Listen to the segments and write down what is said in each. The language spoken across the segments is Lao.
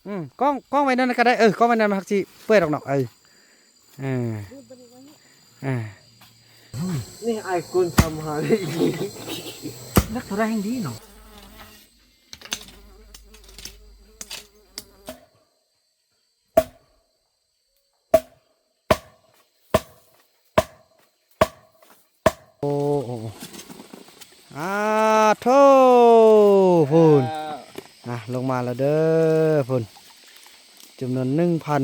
ອືມ ກ້ອງ ກ້ອງໄວ້ນັ້ນກໍໄດ້ ເອີ ກ້ອງໄວ້ນັ້ນມັນຮັກຊິເປື່ອຍດອກເນາະ ເອີ ເອີ ເອີ ນີ້ອ້າຍກົນສຳຫາ ນັກເທົ່າໃດແຮ່ງດີເນາະ. ໂອ້ ໂອ້ ອາໂທ ພຸ້ນ ອ່າ ອາ ລົງມາແລ້ວເດີ ພຸ້ນ ຈຳນວນໜຶ່ງພັນ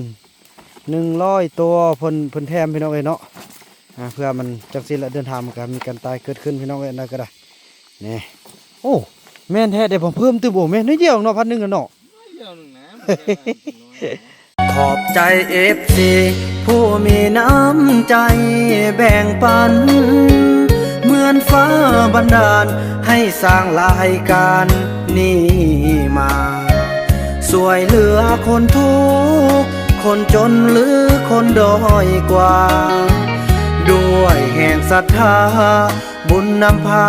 ໜຶ່ງຮ້ອຍຕົວ ເພິ່ນ ເພິ່ນແຖມ ພີ່ນ້ອງເອີຍເນາະ ອ່າ ເພື່ອມັນຈັ່ງຊີ້ແຫຼະ ເດີນທາງມັນກໍມີການຕາຍເກີດຂຶ້ນ ພີ່ນ້ອງເອີຍ ອັນໃດກໍໄດ້ ນີ້ ໂອ້ ແມ່ນແທ້ເດ້ ເພີ່ມຕື່ມ ໂອ້ ແມ່ນໜ້ອຍດຽວເນາະ ພັນໜຶ່ງນະເນາະ. ໜ້ອຍດຽວໜຶ່ງນະ ບໍ່ໄດ້ວ່າໜ້ອຍເນາະ. ຂอบใจ เอฟซี ผู้มีน้ำใจแบ่งปัน เหมือนฟ้าบันดาลให้สร้างรายการนี้มา ช่วยเหลือคนทุกข์ คนจนหรือคนด้อยกว่า ด้วยแห่งศรัทธา บุญนำพา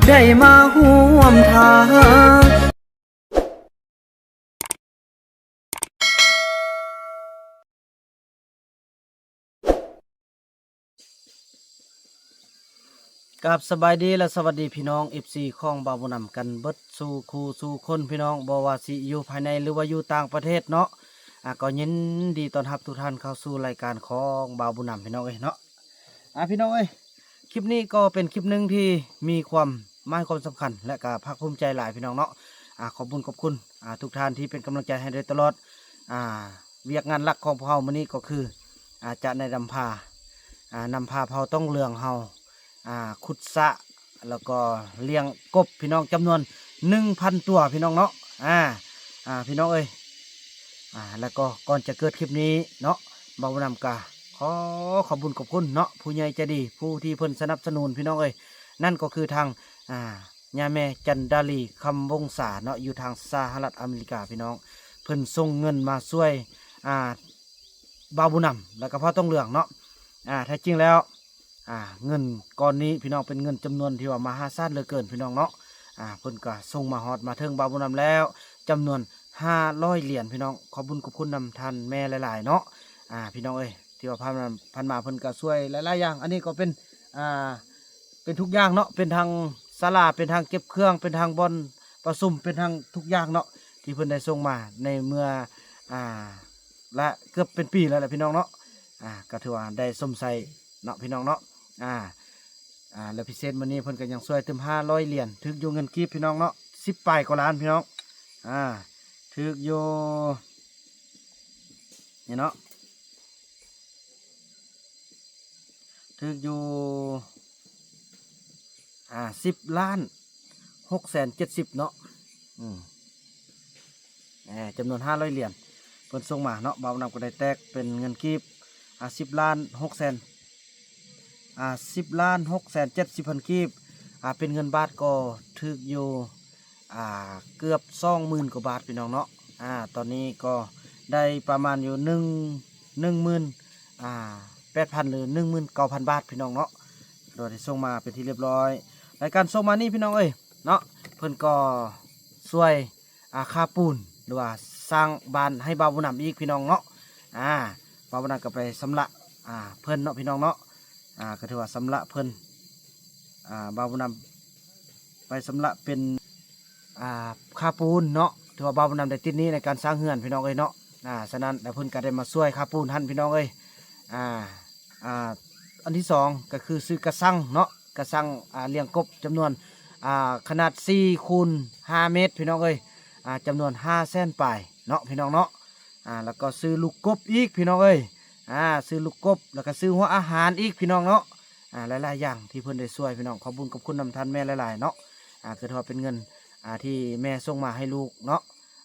ได้มาร่วมทาง กราบสบายดีและสวัสดีพี่น้อง เอฟซี ของบ่าวบุญนำกันเบิดสู่คู่สู่คนพี่น้อง บ่ว่าสิอยู่ภายในหรือว่าอยู่ต่างประเทศเนาะ อ่า ก็ยินดีต้อนรับทุกท่านเข้าสู่รายการของบ่าวบุญนำพี่น้องเอ้ยเนาะ อ่า พี่น้องเอ้ย คลิปนี้ก็เป็นคลิปหนึ่งที่มีความหมายความสำคัญ และก็ภาคภูมิใจหลายพี่น้องเนาะ อ่า ขอบบุญขอบคุณ อ่า ทุกท่านที่เป็นกำลังใจให้โดยตลอด อ่า เวียกงานหลักของพวกเรามื้อนี้ก็คือ อ่า จะได้นำพา อ่า นำพาเผ่าต้องเหลืองเฮา อ่า ขุดสระ แล้วก็เลี้ยงกบพี่น้องจำนวนหนึ่งพันตัวพี่น้องเนาะ อ่า อ่า พี่น้องเอ้ย อ่า แล้วก็ก่อนจะเกิดคลิปนี้เนาะ บ่าวบุญนำกะขอขอบบุญขอบคุณเนาะ ผู้ใหญ่ใจดี ผู้ที่เพิ่นสนับสนุนพี่น้องเอ้ย นั่นก็คือทาง อ่า ย่าแม่จันดาลี คำวงศาเนาะ อยู่ทางสหรัฐอเมริกาพี่น้อง เพิ่นส่งเงินมาช่วย อ่า บ่าวบุญนำ แล้วก็เผ่าต้องเหลืองเนาะ อ่า แท้จริงแล้ว อ่า เงินก้อนนี้พี่น้องเป็นเงินจำนวนที่ว่ามหาศาลเหลือเกินพี่น้องเนาะ อ่า เพิ่นก็ส่งมาฮอดมาถึงบ่าวบุญนำแล้ว จำนวนห้าร้อยเหรียญพี่น้อง ขอบบุญขอบคุณนำท่านแม่หลายๆเนาะ อ่า พี่น้องเอ้ย ที่ว่าผ่านมา ผ่านมาเพิ่นก็ช่วยหลายๆอย่าง อันนี้ก็เป็น อ่า เป็นทุกอย่างเนาะ เป็นทั้งศาลา เป็นทั้งเก็บเครื่อง เป็นทั้งบ่อนประชุม เป็นทั้งทุกอย่างเนาะ ที่เพิ่นได้ส่งมาในเมื่อ อ่า ละเกือบเป็นปีแล้วแหละพี่น้องเนาะ อ่า ก็ถือว่าได้ชมใช้เนาะพี่น้องเนาะ อ่า อ่า แล้วพิเศษมื้อนี้เพิ่นก็ยังช่วยเติมห้าร้อยเหรียญ ถืกอยู่เงินกีบพี่น้องเนาะ สิบปลายกว่าล้านพี่น้อง อ่า ถืกอยู่ นี่เนาะ ถืกอยู่ อ่า สิบล้านหกแสนเจ็ดสิบเนาะ อืม อ่า จำนวนห้าร้อยเหรียญ เพิ่นส่งมาเนาะ บ่าวนำก็ได้แตกเป็นเงินกีบ อ่า สิบล้านหกแสน อ่า สิบล้านหกแสนเจ็ดสิบพันกีบ อ่า เป็นเงินบาทก็ถืกอยู่ อ่า เกือบสองหมื่นกว่าบาทพี่น้องเนาะ อ่า ตอนนี้ก็ได้ประมาณอยู่หนึ่ง หนึ่งหมื่น อ่า แปดพัน หรือ หนึ่งหมื่นเก้าพันบาทพี่น้องเนาะ โดยที่ส่งมาเป็นที่เรียบร้อย รายการส่งมานี่พี่น้องเอ้ยเนาะ เพิ่นก็ช่วย อ่า ค่าปูน หรือว่าสร้างบ้านให้บ่าวบุญนำอีกพี่น้องเนาะ อ่า บ่าวบุญนำก็ไปชำระ อ่า เพิ่นเนาะพี่น้องเนาะ อ่า ก็ถือว่าชำระเพิ่น อ่า บ่าวบุญนำไปชำระเป็น อ่า ค่าปูนเนาะ ถือว่าบ่าวบุญนำได้ติดหนี้ในการสร้างเฮือนพี่น้องเอ้ยเนาะ อ่า ฉะนั้นแล้วเพิ่นก็ได้มาช่วยค่าปูนหั่นพี่น้องเอ้ย อ่า อ่า อันที่สองก็คือซื้อกระชังเนาะ กระชัง อ่า เลี้ยงกบจำนวน อ่า ขนาดสี่คูณห้าเมตรพี่น้องเอ้ย อ่า จำนวนห้าแสนปลายเนาะพี่น้องเนาะ อ่า แล้วก็ซื้อลูกกบอีกพี่น้องเอ้ย อ่า ซื้อลูกกบ แล้วก็ซื้อหัวอาหารอีกพี่น้องเนาะ อ่า หลายๆอย่างที่เพิ่นได้ช่วยพี่น้อง ขอบบุญขอบคุณนำท่านแม่หลายๆเนาะ อ่า ก็ถือว่าเป็นเงิน อ่า ที่แม่ส่งมาให้ลูกเนาะ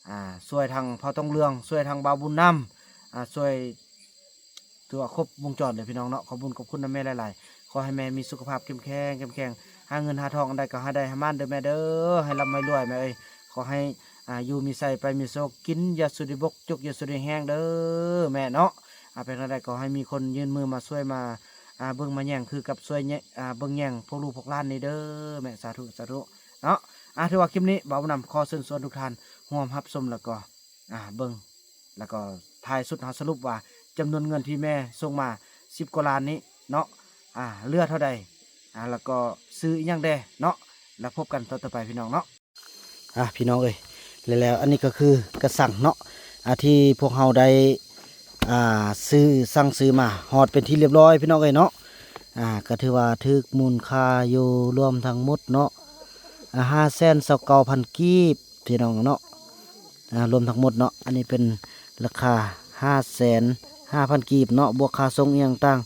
อ่า ช่วยทางเผ่าต้องเหลือง ช่วยทางบ่าวบุญนำ อ่า ช่วย ถือว่าครบวงจรเลยพี่น้องเนาะ ขอบบุญขอบคุณนำแม่หลายๆ ขอให้แม่มีสุขภาพเข้มแข็ง เข้มแข็ง หาเงินหาทองอันใดก็ให้ได้ให้หมั้นเด้อแม่เด้อ ให้ร่ำให้รวยแม่เอ้ย ขอให้ อ่า อยู่มีชัยไปมีโชค กินอย่าสุดได้บก จุกอย่าสุดได้แฮงเด้อแม่เนาะ อ่า เป็นอันใดก็ให้มีคนยื่นมือมาช่วยมา อ่า เบิ่งมาแยงคือกับช่วยแย อ่า เบิ่งแยงพวกลูกพวกหลานนี่เด้อแม่ สาธุ สาธุ เนาะ อ่า ถือว่าคลิปนี้บ่าวนำขอเชิญชวนทุกท่านร่วมรับชมแล้วก็ อ่า เบิ่ง ແລ້ວກໍທ້າຍສຸດເຮົາສະຫຼຸບວ່າຈຳນວນເງິນທີ່ແມ່ສົ່ງມາສິບກວ່າລ້ານນີ້ເນາະ ອ່າ ເຫຼືອເທົ່າໃດ ອ່າ ແລ້ວກໍຊື້ອີ່ຫຍັງແດ່ເນາະ ແລ້ວພົບກັນຕອນຕໍ່ໄປພີ່ນ້ອງເນາະ. ອ່າ ພີ່ນ້ອງເອີຍ ແລ້ວ ແລ້ວອັນນີ້ກໍຄືກະສັງເນາະ ອ່າ ທີ່ພວກເຮົາໄດ້ ອ່າ ຊື້ ສັ່ງຊື້ມາຮອດເປັນທີ່ລຽບຮ້ອຍພີ່ນ້ອງເອີຍເນາະ. ອ່າ ກໍຖືວ່າຖືກມູນຄ່າຢູ່ ລວມທັງໝົດເນາະ ອ່າ ຫ້າແສນຊາວເກົ້າພັນກີບພີ່ນ້ອງເນາະ. ອ່າ ລວມທັງໝົດເນາະ ອັນນີ້ເປັນລາຄາຫ້າແສນຫ້າພັນກີບເນາະ ບວກຄ່າສົ່ງອີ່ຫຍັງຕ່າງ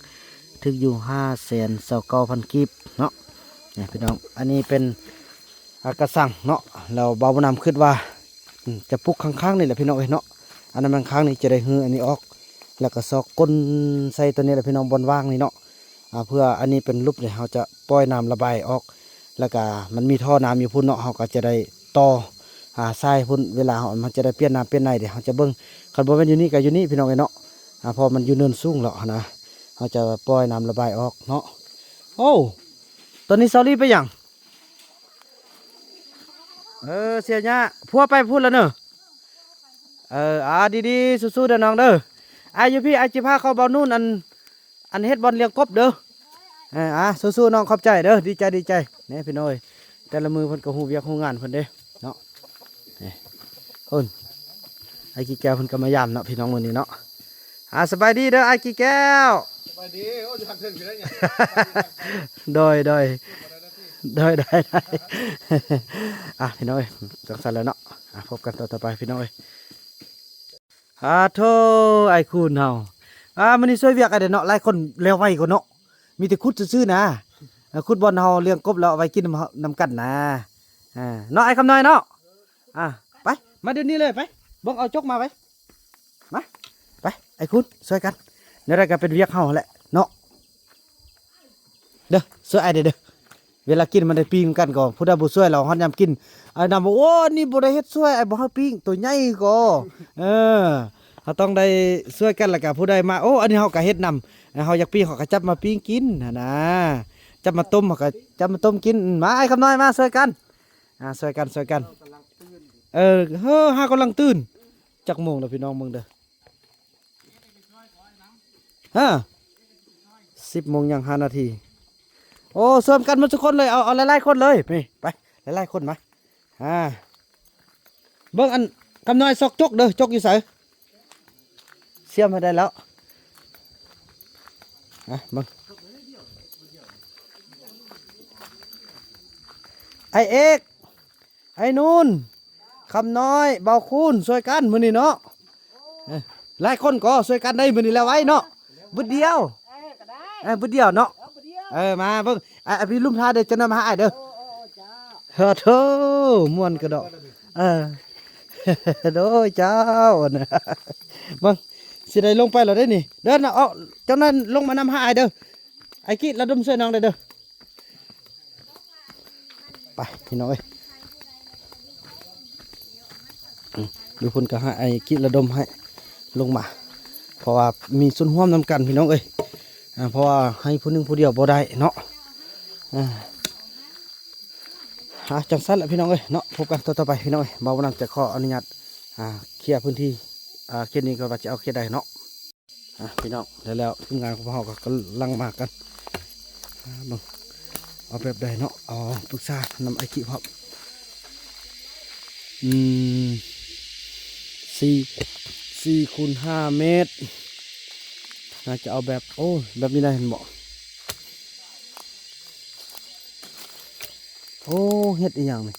ຖືກຢູ່ຫ້າແສນຊາວເກົ້າພັນກີບເນາະ. ນີ້ພີ່ນ້ອງ ອັນນີ້ເປັນ ອ່າ ກະສັງເນາະ ແລ້ວບ່າວບຸນນຳຄິດວ່າ ອືມ ຈະປຸກຂ້າງໆນີ້ແຫຼະພີ່ນ້ອງເອີຍເນາະ. ອັນນັ້ນມັນຂ້າງນີ້ຈະໄດ້ຮື້ອັນນີ້ອອກ ແລ້ວກໍຊອກກົ້ນໃສ່ຕົວນີ້ແຫຼະພີ່ນ້ອງ ບ່ອນວ່າງນີ້ເນາະ. ອ່າ ເພື່ອອັນນີ້ເປັນຫຼຸບນີ້ ເຮົາຈະປ່ອຍນ້ຳລະບາຍອອກ ແລ້ວກະມັນມີທໍ່ນ້ຳຢູ່ພຸ້ນເນາະ ເຮົາກໍຈະໄດ້ຕໍ່ ອ່າ ສາຍພຸ້ນ ເວລາເຮົາ ມັນຈະໄດ້ປ່ຽນນ້ຳປ່ຽນໃນເດ້ ເຮົາຈະເບິ່ງ. ຄັນບໍ່ແມ່ນຢູ່ນີ້ກໍຢູ່ນີ້ພີ່ນ້ອງເອີຍເນາະ ອ່າ ເພາະມັນຢູ່ເນີນສູງແລ້ວຫັ້ນນະ ເຮົາຈະປ່ອຍນ້ຳລະບາຍອອກເນາະ. ໂອ້ ຕອນນີ້ຊາວລີໄປຫຍັງ? ເອີ ເສຍຫຍ້າ ຜົວໄປພຸ້ນລະເນີ. ເອີ ອ່າ ດີໆ ສູ້ໆ ເດີນ້ອງເດີ. ອ້າຍຢູ່ພີ້ ອ້າຍຊິພາເຂົ້າເບົານູນ ອັນ ອັນເຮັດບ່ອນລ້ຽງກົບເດີ. ເອີ ອ່າ ສູ້ໆ ນ້ອງ ຂອບໃຈເດີ. ດີໃຈ ດີໃຈ. ນີ້ພີ່ນ້ອງເອີຍ ແຕ່ລະມື້ເພິ່ນກໍຮູ້ວຽກຮູ້ງານເພິ່ນເດ້ເນາະ. ນີ້ ໂອ້ຍ ອ້າຍກີແກ້ວເພິ່ນກໍມາຢາມເນາະ ພີ່ນ້ອງ ມື້ນີ້ເນາະ. ອ່າ ສະບາຍດີເດີອ້າຍກີແກ້ວ. ສະບາຍດີ. ໂອ້ ຢູ່ທາງເທິງຢູ່ໄດ້ຫຍັງ? ໂດຍ ໂດຍ ໂດຍ ໂດຍ ໂດຍ. ອ່າ ພີ່ນ້ອງເອີຍ ຈັ່ງຊັ້ນແຫຼະເນາະ. ອ່າ ພົບກັນຕອນຕໍ່ໄປພີ່ນ້ອງເອີຍ. ອາໂທ້ ອ້າຍຄູນເຮົາ ອ່າ ມື້ນີ້ຊ່ວຍວຽກອ້າຍແດ່ເນາະ. ຫຼາຍຄົນແລ້ວໄວກວ່າເນາະ ມີແຕ່ຂຸດຊື່ໆ ນະ. ເອີ ຂຸດບ່ອນເຮົາລ້ຽງກົບແລ້ວເອົາໄວ້ກິນນຳ ນຳກັນນະ. ອ່າ ເນາະ ອ້າຍຄຳນ້ອຍເນາະ. ອ່າ ໄປ ມາດຽວນີ້ເລີຍ ໄປ ເບິ່ງ ເອົາຈົກມາໄປ. ມາ ໄປ ອ້າຍຄູນ ຊ່ວຍກັນ. ແນວໃດກໍເປັນວຽກເຮົາຫັ້ນແຫຼະເນາະ. ເດີ ຊ່ວຍອ້າຍແດ່ເດີ. ເວລາກິນມັນໄດ້ປີ້ງນຳກັນກໍ ຜູ້ໃດບໍ່ຊ່ວຍລາວ ຮອດຍາມກິນ ອ້າຍນຳວ່າ ໂອ້ ອັນນີ້ບໍ່ໄດ້ເຮັດຊ່ວຍ ອ້າຍບໍ່ໃຫ້ປີ້ງ ໂຕໃຫຍ່ກໍ. ເອີ ເຮົາຕ້ອງໄດ້ຊ່ວຍກັນ ແລ້ວກໍຜູ້ໃດມາ ໂອ້ ອັນນີ້ເຮົາກໍເຮັດນຳ ເຮົາຢາກປີ້ງ ເຮົາກໍຈັບມາປີ້ງກິນຫັ້ນນະ ຈັບມາຕົ້ມ ເຮົາກໍຈັບມາຕົ້ມກິນ. ມາ ອ້າຍຄຳນ້ອຍ ມາຊ່ວຍກັນ. ອ່າ ຊ່ວຍກັນ ຊ່ວຍກັນ. ເອີ ເຮີ ຫາກຳລັງຕື່ນ. ຈັກໂມງແລ້ວພີ່ນ້ອງເບິ່ງເດີ. ຮະ ສິບໂມງຍັງຫ້ານາທີ. ໂອ້ ຊ່ວຍກັນໝົດທຸກຄົນເລີຍ ເອົາ ເອົາຫຼາຍໆຄົນເລີຍ. ນີ້ ໄປ ຫຼາຍໆຄົນມາ. ອ່າ ເບິ່ງອັນຄຳນ້ອຍຊອກຈົກເດີ. ຈົກຢູ່ໃສ? ສຽມໃຫ້ໄດ້ແລ້ວ. ອ່ະ ເບິ່ງ ອ້າຍເອກ ອ້າຍນູນ ຄຳນ້ອຍ ເບົາຄູນ ຊ່ວຍກັນມື້ນີ້ເນາະ. ເອີ ຫຼາຍຄົນກໍຊ່ວຍກັນໄດ້ມື້ນີ້ແລ້ວໄວເນາະ. ບຶດດຽວ ເອີ ບຶດດຽວເນາະ. ເອີ ມາເບິ່ງ ອ້າຍ ອ້າຍໄປລຸ່ມຖ້າເດີ ຈັກໜ່ອຍມາຫາອ້າຍເດີ. ໂອ້ ໂອ້ ໂອ້ ເຈົ້າ ໂທ້ ມ່ວນກະດອກ. ເອີ ໂດຍເຈົ້າ ເບິ່ງ ຊິໄດ້ລົງໄປແລ້ວເດ້ນີ້. ເດີນເອົາ ເຈົ້ານັ້ນລົງມານຳຫາອ້າຍເດີ. ອ້າຍກິລະດົມຊ່ວຍນ້ອງໄດ້ເດີ. ໄປພີ່ນ້ອງເອີຍ ອືມ ຢູ່ພຸ້ນກໍໃຫ້ອ້າຍກິລະດົມໃຫ້ລົງມາ ເພາະວ່າມີສ່ວນຮ່ວມນຳກັນພີ່ນ້ອງເອີຍ. ອ່າ ເພາະວ່າໃຫ້ຜູ້ໜຶ່ງຜູ້ດຽວບໍ່ໄດ້ເນາະ. ອ່າ ອ່າ ຈັ່ງຊັ້ນລະພີ່ນ້ອງເອີຍເນາະ ພົບກັນຕອນຕໍ່ໄປພີ່ນ້ອງເອີຍ. ບ່າວບຸນນຳຈະຂໍອະນຸຍາດ ອ່າ ເຄຍພື້ນທີ່ ອ່າ ເຂດນີ້ກ່ອນວ່າຈະເອົາເຂດໃດເນາະ. ອ່ະ ພີ່ນ້ອງ ແລ້ວ ແລ້ວທີມງານຂອງພວກເຮົາກໍກຳລັງມາກັນ. ອ່າ ເບິ່ງ ເອົາແບບໃດເນາະ ເອົາປຶກສານຳອ້າຍກິພ້ອມ. ອືມ ສີ່ ສີ່ຄູນຫ້າແມັດ ໜ້າຈະເອົາແບບ ໂອ້ ແບບນີ້ໄດ້ເຫັນບໍ່? ໂອ້ ເຮັດອີ່ຫຍັງນີ້?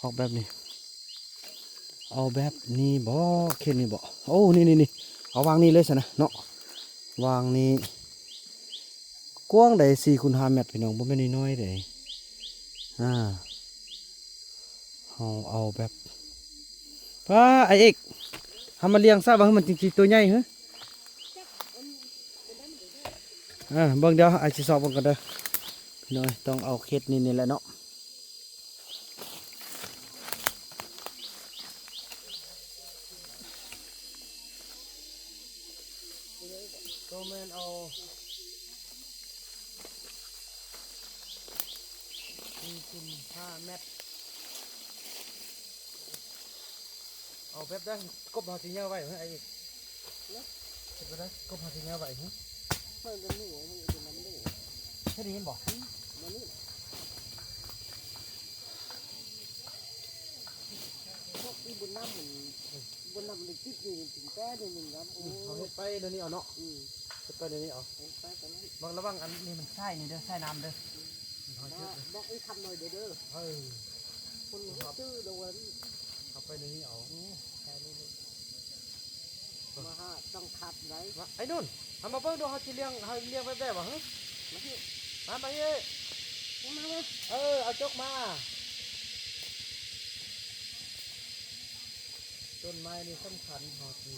ອອກແບບນີ້ ເອົາແບບນີ້ບໍ? ເຂດນີ້ບໍ? ໂອ້ ນີ້ໆໆ ເອົາວາງນີ້ເລີຍຊັ້ນນະເນາະ. ວາງນີ້ ກວ້າງໃດ ສີ່ຄູນຫ້າແມັດ ພີ່ນ້ອງ ບໍ່ແມ່ນນ້ອຍໆເດ້. ອ່າ ເຮົາເອົາແບບ ປ້າ ອ້າຍເອກ ເຮົາມາລ້ຽງຊະວ່າ ມັນຈຶ່ງຊິໂຕໃຫຍ່ເຮີ. ອ່າ ເບິ່ງ ດຽວອ້າຍຊິຊອກເບິ່ງກ່ອນເດີ. ນ້ອຍ ຕ້ອງເອົາເຂດນີ້ນີ້ແຫຼະເນາະ. ໂຕແມ່ນເອົາສີ່ຄູນຫ້າແມັດ. ເອົາແບບໃດ ກົບເຮົາຊິເຫຍົໄວ້ເຮີ້ ອ້າຍເອກ? ເນາະ ເຮັດແບບໃດ ກົບເຮົາຊິເຫຍົໄວ້ເຮີ້? ມັນກໍໜູ ມັນກໍນຳເດ້. ເຮັດໄດ້ຍິນບໍ່? ອືມ ບໍ່ນີ້ ພວກອີ່ບຸນນຳມັນ ບຸນນຳມັນຕິດນີ້ ມັນເປັນແປນີ້ມັນນຳ. ໂອ້ ເຮົາເຮັດໄປແນວນີ້ເອົາເນາະ. ອືມ ເຮັດໄປແນວນີ້ເອົາ ເຮັດໄປ ບັກລະວັງອັນນີ້ມັນຊາຍນີ້ເດີ ຊາຍນ້ຳເດີ. ອືມ ເຮົາເຮັດ ບອກອີ່ຄຳໜ້ອຍເດີ ເດີ. ເອີ ຄົນຮູ້ຈື່ດອກວ່າ ເອົາໄປໃນນີ້ເອົາ. ອືມ ແຄ່ນີ້ເລີຍ ມາຫາຕ້ອງຂັດໄດ້. ມາ ໄອ້ນຸ່ນ ເອົາມາເບິ່ງດູ ເຮົາຊິລ້ຽງ ເຮົາລ້ຽງແບບໃດຫວາ? ຫຶ ມາພີ້ ມາ ມາພີ້ ມາ ມາ ມາ. ເອີ ເອົາຈົກມາ. ຕົ້ນໄມ້ນີ້ສຳຄັນ ເຮົາຊິ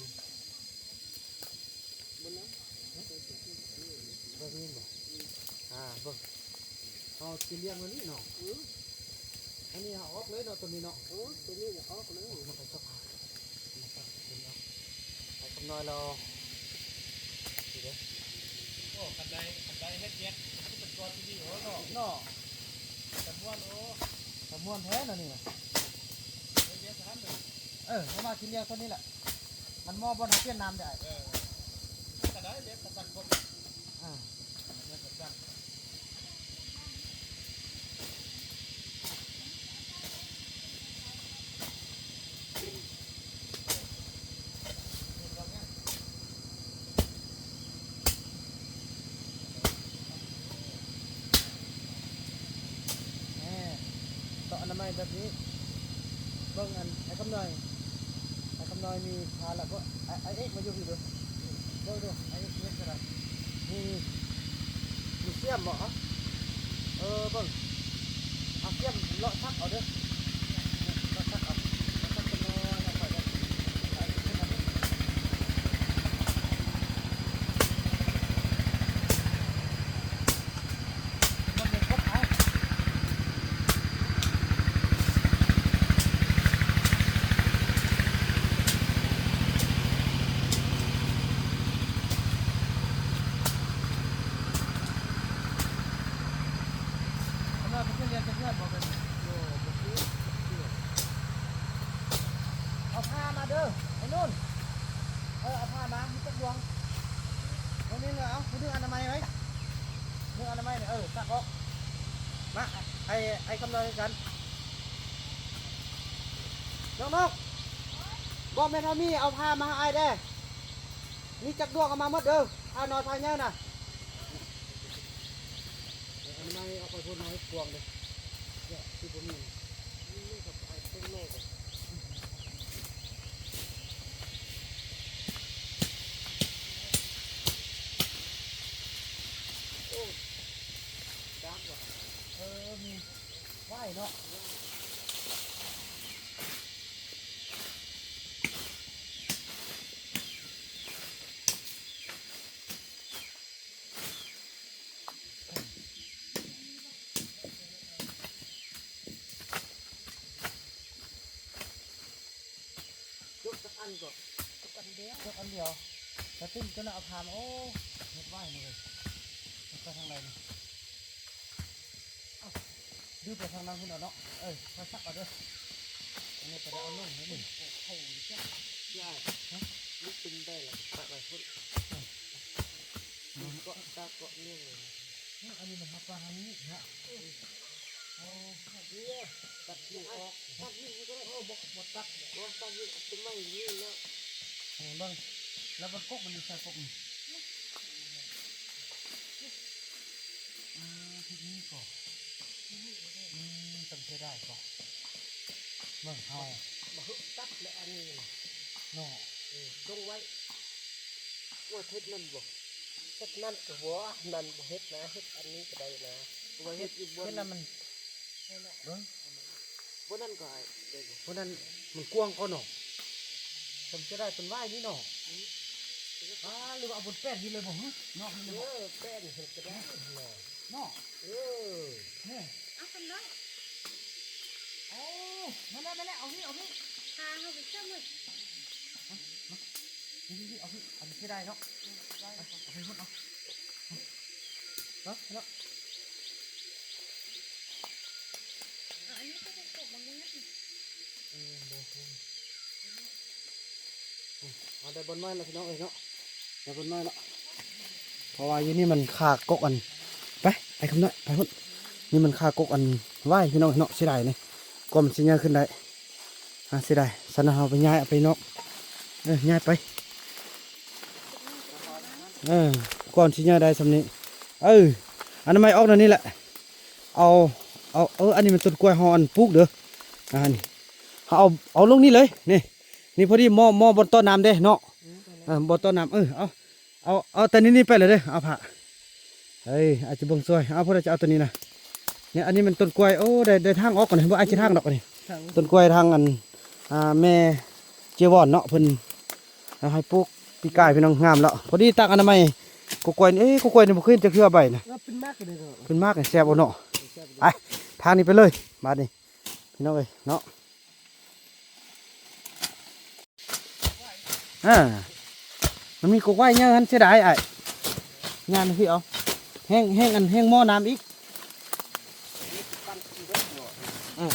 ເບິ່ງນະ ໄດ້ຍິນບໍ່? ອືມ ອ່າ ເບິ່ງ ເຮົາຊິລ້ຽງແບບນີ້ເນາະ. ອືມ ອັນນີ້ເຮົາອອກເລີຍເນາະ ໂຕນີ້ເນາະ. ເອີ ໂຕນີ້ອອກເລີຍ ມັນກໍຈະພາ ມັນກໍເປັນເນາະ ໄປຄຳນ້ອຍລາວ ນີ້ເດ້. ໂອ້ ຄັນໄດ້ ຄັນໄດ້ເຮັດວຽກ ຄືເປັນກ່ອນທີ່ດີເນາະ ເນາະ ຕາມ່ວນ. ໂອ້ ຕາມ່ວນແທ້ເນາະນີ້ນະ ເຮັດວຽກຊັ້ນເດີ. ເອີ ເຮົາມາກິນລ້ຽງເທົ່ານີ້ແຫຼະ ມັນໝໍ້ບ່ອນເຮົາປ່ຽນນ້ຳເດ້. ເອີ ກໍໄດ້ເລີຍ ກໍສັ່ງຄົນ ອ່າ ເລີຍກໍສັ່ງ. ແນ່ ເຈາະອະນາໄມແບບນີ້ ເບິ່ງອັນ ອ້າຍຄຳນ້ອຍ ອ້າຍຄຳນ້ອຍມີພາລະບໍ່? ອ້າຍ ອ້າຍເອກມາຢູ່ພີ້ດູ ເບິ່ງດູ ອ້າຍເອກເຮັດຈັ່ງໃດ? ມີ ມີ ມີສ່ຽມບໍ່? ເອີ ເບິ່ງ ເອົາສ່ຽມເລາະສັກເອົາເດີ ເລາະສັກເອົາ ເລາະສັກເປັນໜໍ່ ເລາະໄປເດີ. ເອົາຜ້າມາເດີ ໄອ້ນຸ່ນ ເອີ ເອົາຜ້າມາ ມີຈັກດວງ? ບໍ່ມີເນາະ ເອົາ ຜູ້ດຶງອະນາໄມໄວ້ ດຶງອະນາໄມນີ້ ເອີ ຊັກອອກ ມາ ໄອ້ ໄອ້ຄຳນ້ອຍຄືກັນ. ນ້ອງໆ ບອກແມ່ເຖົ້າມີເອົາຜ້າມາໃຫ້ອ້າຍແດ່ ມີຈັກດວງເອົາມາໝົດເດີ ຜ້ານ້ອຍຜ້າໃຫຍ່ນະ. ອັນໃໝ່ອອກໄປພຸ້ນ ເອົາໃຫ້ກວ້າງເດີ ເນາະ ຄືບໍ່ມີ ນີ້ກໍໄປເປັນໂລກ. ໂອ້ ດຳຫວາ ເອີ ມີຫວາຍເນາະ. ຈົກຈັກອັນກໍ ຈົກອັນດຽວ ຈົກອັນດຽວ ແລ້ວຕື່ມຕົວນັ້ນເອົາຜ່າມາ. ໂອ້ ເຮັດໄວ້ນີ້ເລີຍ ມັນໄປທາງໃດນີ້? ເອົ້າ ດຶງໄປທາງນັ້ນພຸ້ນເອົາເນາະ. ເອີ ຄ່ອຍສັກເອົາເດີ ອັນນີ້ກໍໄດ້ເອົາລົງແລ້ວນີ້. ໂອ້ໂຫ ນີ້ຈ້ະ ຍາຍ ຮະ ມັນຕຶງໄດ້ລະ ປະໄວ້ພຸ້ນ. ເກາະຕາເກາະນີ້ ອືມ ອັນນີ້ມັນຫາປາຫາງນີ້ນະ. ໂອ້ ຕັດນີ້ອອກ ຕັດນີ້ກໍໄດ້. ໂອ້ ບໍ່ ບໍ່ຕັດ ບໍ່ຕັດນີ້ ເອົາຕົ້ນໄມ້ນີ້ແລ້ວ. ເອີ ເບິ່ງ ແລ້ວມັນກົກ ມັນຢູ່ໃສກົກນີ້? ອືມ ທີ່ນີ້ກໍ ອືມ ຕ້ອງເສຍດາຍກໍ ເບິ່ງເຮົາ ບໍ່ ບໍ່ ຕັດແລ້ວອັນນີ້ເນາະ. ເອີ ລົງໄວ້ ວ່າເຮັດນັ້ນບໍ່ ເຮັດນັ້ນກໍບໍ່ ນັ້ນບໍ່ເຮັດນະ ເຮັດອັນນີ້ກໍໄດ້ນະ. ວ່າເຮັດຢູ່ບ່ອນ ເຮັດແລ້ວມັນ ເບິ່ງ ບ່ອນນັ້ນກໍໄດ້ ບ່ອນນັ້ນມັນກວ້າງກວ່າເນາະ. ສົມເສຍດາຍຕົ້ນຫວ້າຍນີ້ເນາະ. ອືມ ອ່າ ຫຼືວ່າເອົາບົນແປ້ນນີ້ເລີຍບໍ່? ເນາະ ເອີ ແປ້ນເຮັດກໍໄດ້ເນາະ. ເອີ ນີ້ ເອົາຄຳນ້ອຍ ໂອ້ ນັ້ນແຫຼະ ນັ້ນແຫຼະ ເອົາພີ້ ເອົາພີ້ ພາເຮົາໄປເຊື່ອມເລີຍ. ມາ ມາ ນີ້ ນີ້ ນີ້ ເອົາພີ້ ອັນນີ້ເສຍດາຍເນາະ. ເອີ ໄດ້ ເອົາໄປພຸ້ນ ເອົາ ເອົາເນາະ. ເອົາ ອັນນີ້ກໍໄດ້ກົບບາງຢ່າງ. ເອີ ບໍ່ຮູ້. ໄດ້ບ່ອນໃໝ່ແລ້ວພີ່ນ້ອງເອີຍເນາະ ໄດ້ບ່ອນໃໝ່ແລ້ວ ເພາະວ່າຢູ່ນີ້ມັນຄາກົກອັນ ໄປ ໄອ້ຄຳນ້ອຍ ໄປພຸ້ນ ນີ້ມັນຄາກົກອັນຫວ້າຍພີ່ນ້ອງເນາະ ເສຍດາຍນີ້ ກວ່າມັນຊິໃຫຍ່ຂຶ້ນໄດ້ ອາ ເສຍດາຍ ສະນັ້ນເຮົາໄປຍ້າຍເອົາໄປນອກ ເອີ ຍ້າຍໄປ ເອີ ກ່ອນຊິຍ້າຍໄດ້ຊ່ຳນີ້ ເອີ ອະນາໄມອອກແນວນີ້ແຫຼະ ເອົາ ເອົາ ເອີ ອັນນີ້ມັນຕົ້ນກ້ວຍເຮົາອັນປູກເດີ ອາ ນີ້ ເຮົາເອົາ ເອົາລົງນີ້ເລີຍ ນີ້ ນີ້ພໍດີໝໍ້ ໝໍ້ບ່ອນຕໍ່ນ້ຳເດ້ເນາະ ອືມ ເອີ ບ່ອນຕໍ່ນ້ຳ ເອີ ເອົາ ເອົາ ເອົາແຕ່ນີ້ນີ້ໄປເລີຍເດີ ເອົາຜ້າ ເອີ ອາດຈະເບິ່ງຊ່ວຍ ເອົາ ຜູ້ໃດຈະເອົາຕົວນີ້ນະ ນີ້ ອັນນີ້ມັນຕົ້ນກ້ວຍ ໂອ້ ໄດ້ ໄດ້ທາງອອກກ່ອນ ບໍ່ອາດຊິທາງດອກອັນນີ້ ທາງ ຕົ້ນກ້ວຍທາງອັນ ອ່າ ແມ່ເຈວອນເນາະ ເພິ່ນເອົາໃຫ້ປູກປີກາຍ ພີ່ນ້ອງ ງາມແລ້ວ ພໍດີຕາກອະນາໄມ ກົກກ້ວຍນີ້ ເອີ ກົກກ້ວຍນີ້ບໍ່ເຄີຍເຫັນຈັກເທື່ອໃບນະ ເອີ ເປັນໝາກເລີຍເນາະ ເປັນໝາກແຊບເອົາເນາະ ແຊບ ໄປ ທາງນີ້ໄປເລີຍ ບາດນີ້ ພີ່ນ້ອງເອີຍເນາະ ເອີ ມັນມີກົກໄຫວ້ໃຫຍ່ຫັ້ນ ເສຍດາຍອ້າຍ ຍ່າງໄປພີ້ເອົາ ແຮງ ແຮງ ອັນ ແຮງໝໍ້ນ້ຳອີກ ເອີ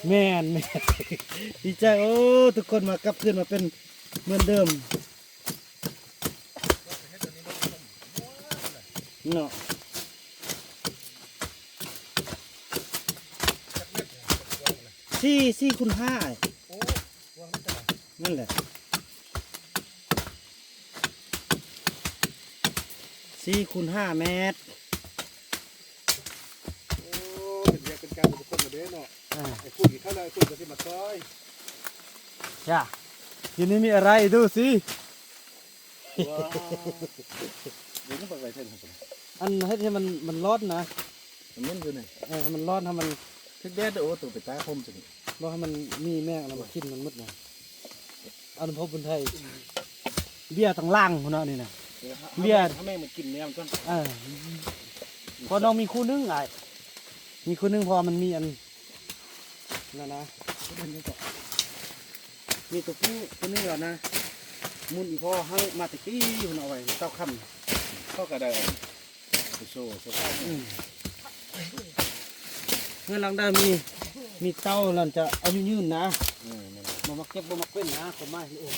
ແມ່ນ ແມ່ນ ດີໃຈ ໂອ້ ທຸກຄົນມາກັບຄືນມາເປັນເໝືອນເດີມ. ເນາະ ສີ່ ສີ່ຄູນຫ້າ ອ້າຍ ໂອ້ ວ່າງນັ້ນ ນັ້ນແຫຼະ ສີ່ຄູນຫ້າແມັດ ໂອ້ ເປັນວຽກເປັນການຂອງທຸກຄົນລະເດ້ເນາະ ອ່າ ໄອ້ຝຸ່ນເຂົ້າແລ້ວ ໄອ້ຝຸ່ນກໍຊິມາຊ່ອຍ ຈ້າ ทีนี้มีอะไร ดูสิ ວ້າວ ເບິ່ງໄປໄວແທ້ ອັນເຮັດໃຫ້ມັນ ມັນຮ້ອນນະ ມັນເຢັນຢູ່ນີ້ ເອີ ໃຫ້ມັນຮ້ອນ ໃຫ້ມັນຖືກແດດ ໂອ້ ໂຕເປັນຕາຄົມຊັ້ນນີ້ ບໍ່ໃຫ້ມັນມີແມງອັນນັ້ນມາກິນມັນໝົດນະ ອັນພວກຄົນໄທ ເບຍທາງຫຼັງພຸ້ນນະນີ້ນະ ເອີ ເບຍ ໃຫ້ແມງ ໃຫ້ແມງມັນກິນແນວມັນກ່ອນ ເອີ ເພາະນ້ອງມີຄູ່ໜຶ່ງອ້າຍ ມີຄູ່ໜຶ່ງ ເພາະວ່າມັນມີອັນ ນັ້ນນະ ມີຕົວຜູ້ຕົວໜຶ່ງແລ້ວນະ ໝຸ່ນອີ່ພໍ່ໃຫ້ມາແຕ່ກີ້ພຸ້ນ ເອົາໄວ້ເຕົ້າຄຳ ເຂົາກໍໄດ້ເອົາໄປໂຊ ໂຊ ອືມ ເຮືອນຫຼັງໃດມີ ມີເຕົ້ານັ້ນຈະອາຍຸຍືນນະ ເອີ ແມ່ນ ບໍ່ມັກເຈັບບໍ່ມັກເປັນນະ ຄວາມໝາຍ ໂອ້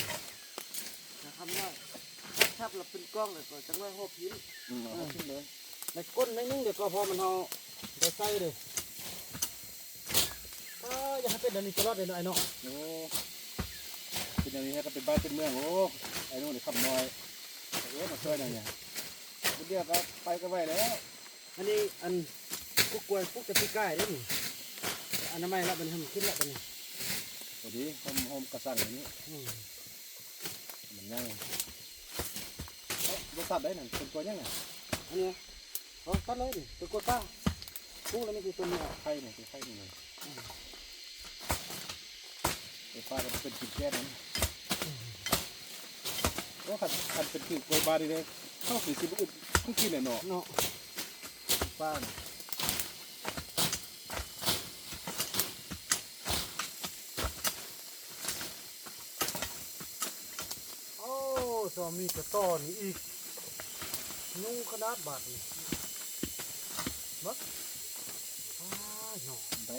ນະຄຳນ້ອຍ ຄັບແລ້ວເປັນກ້ອງ ແລ້ວກໍຈັກໜ້ອຍຫົວພິ້ນ ອືມ ເອົາ ເອີ ຂຶ້ນເລີຍ ໃນກົ້ນໜ້ອຍໜຶ່ງ ດຽວກໍພໍມັນເຮົາໄດ້ໃສ່ເດີ ກໍຢາກໃຫ້ເປັນແນວນີ້ຕະຫຼອດເລີຍເນາະ ອ້າຍເນາະ ໂອ້ ເປັນແນວນີ້ໃຫ້ກໍເປັນບ້ານເປັນເມືອງ ໂອ້ ໄອ້ໜູນຄຳນ້ອຍ ເອີ ມາຊ່ວຍໜ່ອຍນີ້ ດຽວກໍໄປກໍໄວແລ້ວ ອັນນີ້ ອັນ ກົກກ້ວຍປູກແຕ່ປີກາຍເດ້ນີ້ ອະນາໄມລະ ບັດນີ້ໃຫ້ມັນຂຶ້ນລະ ບັດນີ້ ພໍດີ ໂຮມ ໂຮມກະສັງອັນນີ້ ອືມ ມັນໃຫຍ່ ເອີ ບໍ່ຕັດໄດ້ນັ້ນ ເປັນກ້ວຍຫຍັງນະ ອັນນີ້ ເອົາຕັດເລີຍນີ້ ເປັນກ້ວຍປ່າ ປູກແລ້ວນີ້ຄືຕົ້ນນີ້ ໄຂ່ນີ້ ຄືໄຂ່ນີ້ ອືມ ໄຟຟ້າກໍເປັນກິນແກ້ນນັ້ນ ໂອ້ ຄັນ ຄັນເປັນຄືກ້ວຍບ້ານນີ້ເດ້ ເຮົາຄືຊິບໍ່ອຶດຄືກິນແຫຼະເນາະ ເນາະ ໄຟຟ້ານີ້ ໂອ້ ສາມີກະຕໍ່ນີ້ອີກ ຍຸງຂະໜາດບາດນີ້ ເບິ່ງ ອ້າຍເນາະ ໄດ້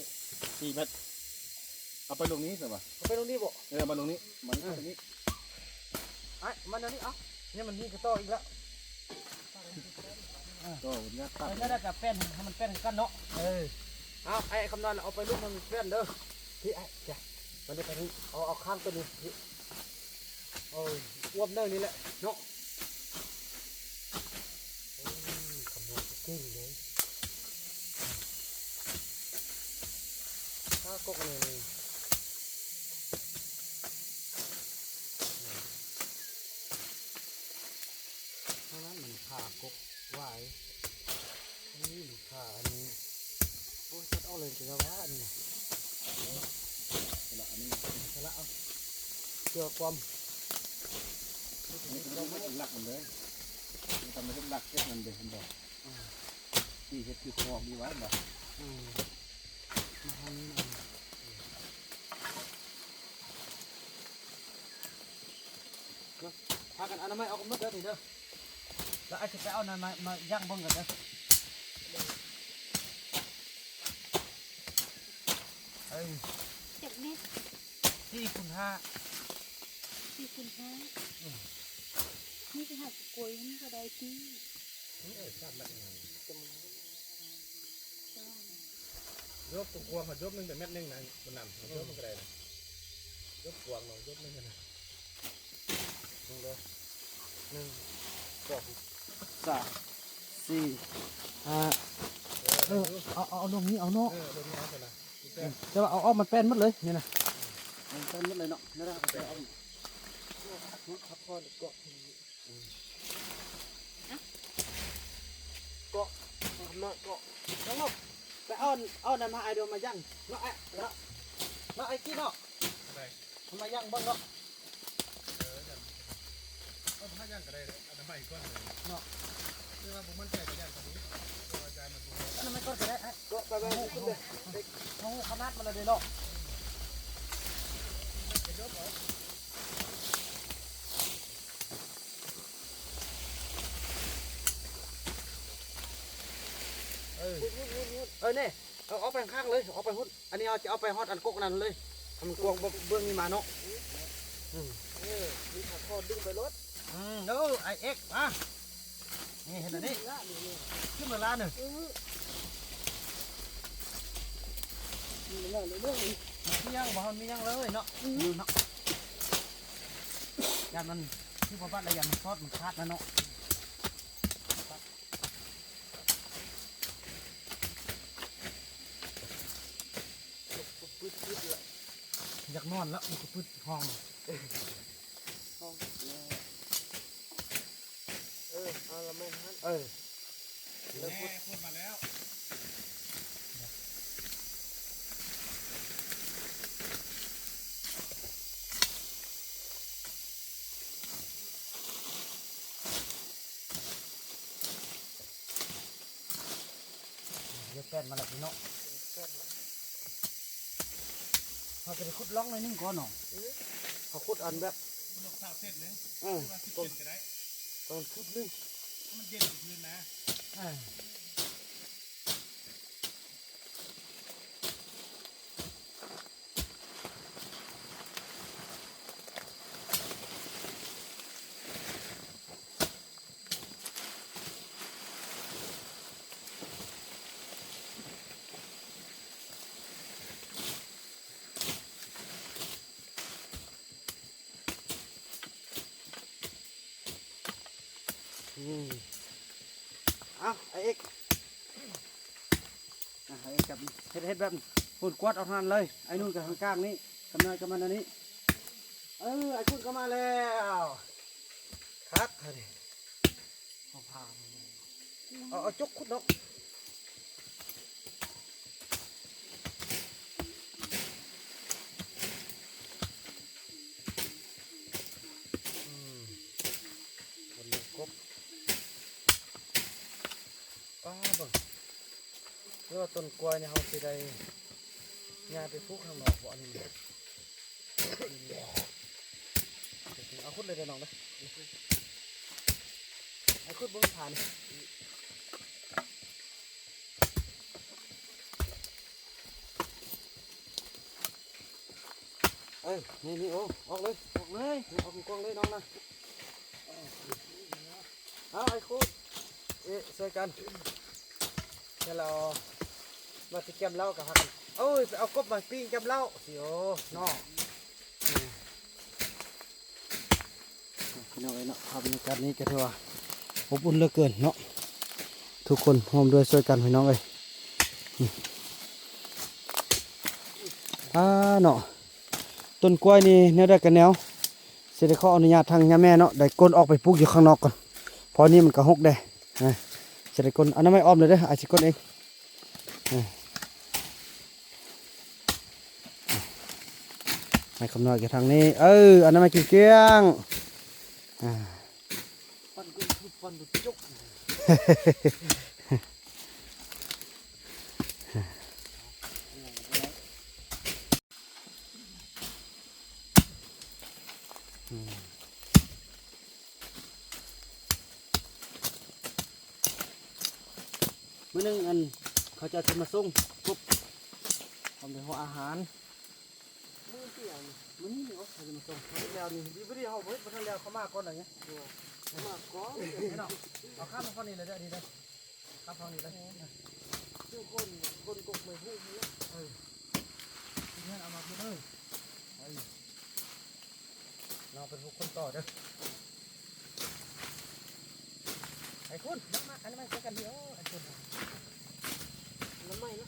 ສີ່ແມັດ ເອົາໄປລົງນີ້ຊະວະ ເອົາໄປລົງນີ້ບໍ່ ເອີ ມາລົງນີ້ ມານີ້ ເອີ ມານີ້ ອ້າຍ ມາແນວນີ້ ເອົ້າ ນີ້ມັນມີກະຕໍ່ອີກແລ້ວ ຕໍ່ມັນຍາກ ເອີ ແລ້ວກໍແປ້ນໃຫ້ມັນແປ້ນຄືກັນເນາະ ເອີ ເອົາ ໄອ້ຄຳນ້ອຍ ເອົາໄປລຸກໃຫ້ມັນແປ້ນເດີ ພີ້ ອ້າຍ ຈ້ະ ມານີ້ ໄປນີ້ ເອົາ ເອົາຂ້າງຕົວນີ້ ເອົາອວມໜ້ອຍນີ້ແຫຼະເນາະ ໂອ້ຍ ຂະໂມຍເກັ່ງເດ້ ຖ້າກົກອັນນີ້ ທາງນັ້ນມັນຄາກົກຫວາຍ ນີ້ມັນຄາອັນນີ້ ໂອ້ຍ ຕັດອອກເລີຍກໍວ່າອັນນີ້ນະ ສະລະອັນນີ້ ສະລະເອົາ ເພື່ອຄວາມ ນີ້ຄືເຮັດຫຼັກມັນເລີຍ ມັນຕ້ອງເຮັດຫຼັກເຮັດນັ້ນເດ້ ເຫັນບໍ່? ອືມ ທີ່ເຮັດຄືຄອກນີ້ຫວາ ເຫັນບໍ່? ອືມ ມາທາງນີ້ນະ ພາກັນອະນາໄມອອກໝົດເດີນີ້ເດີ ແລ້ວອ້າຍຊິໄປເອົານັ້ນມາ ມາຍ່າງເບິ່ງກັນເດີ. ຈັກແມັດ? ສີ່ຄູນຫ້າ ສີ່ຄູນຫ້າ ອືມ ນີ້ໄປຫາກະກົຍມັນກໍໄດ້ຕິ. ເອີ ສາມແມັດ ຍົບກວ້າງໆ ຍົບໜຶ່ງແຕ່ແມັດໜຶ່ງນະ ບໍ່ນຳ ຍົບມັນກໍໄດ້ນະ ຍົບກວ້າງເນາະ ຍົບໜຶ່ງນະ ເບິ່ງເດີ ໜຶ່ງ ສອງ ສາມ ສີ່ ຫ້າ ເອີ ເອີ ເອົາ ເອົາ ເອົາລົງນີ້ເອົາເນາະ ເອີ ລົງນີ້ເອົາຊັ້ນນະ ແຕ່ວ່າເອົາອອກມັນແປ້ນໝົດເລີຍນີ້ນະ ມັນແປ້ນໝົດເລີຍເນາະ ນັ້ນລະເອົາອອກ ພັກຜ່ອນກະ ເກາະ ເກາະ ເກາະ ເອົາ ເອົານັ້ນມາ ອ້າຍ ດຽວມາຍັງເນາະ ອ້າຍ ເນາະ ເນາະ ອ້າຍກີ້ເນາະ ເອົາມາຍັງເບິ່ງເນາະ ເອີ ເອົາມາຍັງກໍໄດ້ ອະນາໄມກ່ອນເນາະ ຄືວ່າບໍ່ໝັ້ນໃຈກໍຢ້ານກໍມີ ແຕ່ວ່າຈານມັນບໍ່ ອະນາໄມກ່ອນກໍໄດ້ ເກາະ ໄປ ໄປ ຂຶ້ນເລີຍ ເຮົາຮູ້ຂະໜາດມັນແລ້ວເດ້ເນາະ. ເອີ ເອີ ນີ້ ເອົາອອກໄປຂ້າງໆເລີຍ ອອກໄປພຸ້ນ ອັນນີ້ເຮົາຈະເອົາໄປຮອດອັນກົກນັ້ນເລີຍ ໃຫ້ມັນກວ້າງ ເບື້ອງນີ້ມາເນາະ ອືມ ເອີ ມີຂາຄໍດຶງໄປໂລດ ອືມ ເດີ ອ້າຍເອກ ມາ ນີ້ເຫັນອັນນີ້ ຂຶ້ນມາລ້ານໜຶ່ງ ອື ມັນມີຫຍັງບໍ່ ມັນມີຫຍັງເລີຍເນາະ ອື ເນາະ ຢ້ານມັນ ຄືບໍ່ບັດລະ ຢ້ານມັນຊອດ ມັນຂາດນະເນາະ. ຢາກນອນແລ້ວ ມັນກໍປຶດຫ້ອງ ຫ້ອງ ເອີ ເອົາລະແມ່ນຫັ້ນ ເອີ ແມ່ຄົນມາແລ້ວ. ເຮັດແປ້ນມາແລ້ວພີ່ນ້ອງ ເຮົາຈະໄດ້ຂຸດຮ່ອງໜ້ອຍໜຶ່ງກ່ອນເນາະ ເຮົາຂຸດອັນແບບ ເອີ ຕ້ອງ ຕ້ອງຄືບໜຶ່ງ ໃຫ້ມັນເຢັນຄືນນະ ເອີ. ອືມ ເອົາ ອ້າຍເອກ ອ່ະ ເຮັດແບບນີ້ ເຮັດ ເຮັດແບບນີ້ ໂຫນກວາດເອົາທາງນັ້ນເລີຍ ໄອ້ນູນກໍທາງກາງນີ້ ຄຳນ້ອຍກໍມາແນວນີ້ ເອີ ໄອ້ຄູນກໍມາແລ້ວ ຄັກ ເອົາ ເອົາ ເອົາຈົກຂຸດເນາະ ອືມ ຄົນເລີຍກົບ ປ້າ ເບິ່ງ ຫຼືວ່າຕົ້ນກ້ວຍນີ້ເຮົາຊິໄດ້ຍ້າຍໄປປູກຂ້າງນອກບໍ່ ອັນນີ້ ເອົາຂຸດເລີຍເດີນ້ອງເດີ ໃຫ້ຂຸດເບິ່ງຜ່ານ ເອີ ນີ້ ນີ້ ໂອ້ ອອກເລີຍ ອອກເລີຍ ອອກກວ້າງໆເລີຍນ້ອງນະ ເອົາ ໄອ້ຄູດ ເອີ ຊ່ວຍກັນ ແລ້ວມາຊິກຽມເຫຼົ້າກັບພາກັນ ໂອ້ຍ ໄປເອົາກົບມາປີ້ງກຽມເຫຼົ້າ ຊິໂອ ເນາະ ພີ່ນ້ອງເອີຍເນາະ ພາບບັນຍາກາດນີ້ກໍຖືວ່າອົບອຸ່ນເຫຼືອເກີນເນາະ ທຸກຄົນຮ່ວມດ້ວຍຊ່ວຍກັນພີ່ນ້ອງເອີຍ ອືມ ອ່າ ເນາະ ຕົ້ນກ້ວຍນີ້ແນວໃດກໍແນວ ຊິໄດ້ຂໍອະນຸຍາດທາງຍ່າແມ່ເນາະ ໄດ້ກົ້ນອອກໄປປູກຢູ່ຂ້າງນອກກ່ອນ ເພາະນີ້ມັນກໍຮົກແດ່ ອ່າ ຊິໄດ້ກົ້ນ ອະນາໄມອ້ອມເລີຍເດີ ອ້າຍຊິກົ້ນເອງ ອ່າ ໃຫ້ຄຳນ້ອຍກັບທາງນີ້ ເອີ ອະນາໄມກ້ຽງໆ ອ່າ ປັ່ນກໍປຸບ ປັ່ນກໍຈົກ ອືມ ມື້ໜຶ່ງອັນ ເຂົາເຈົ້າຈະມາສົ່ງກົບ ເ ອາຫານ ມື້ທີ່ອັນ ມື້ນີ້ເນາະ ເຂົາຈະມາສົ່ງ ແລ້ວນີ້ ດີບໍ່ດີເຮົາບໍ່ເຮັດ ບໍ່ທັນແລ້ວ ເຂົາມາກ່ອນແລ້ວນີ້ ມາກ່ອນເນາະ. ເອົາຂ້າມມາຝັ່ງນີ້ເລີຍເດີ້ ນີ້ເດີ້ ຂ້າມຝັ່ງນີ້ເລີຍ ຄືຄົນ ຄົນກົກໄມ້ພຸ້ນເນາະ ເອີ ເອົາມາພຸ້ນເລີຍ ເອີ. ນ້ອງເປັນຜູ້ຄົນຕໍ່ເດີ້ ໄອ້ຄຸນ ມາ ມາ ອັນນັ້ນມາໃສ່ກັນເດີ ອັນຄົນ ອັນນັ້ນໃໝ່ເນາະ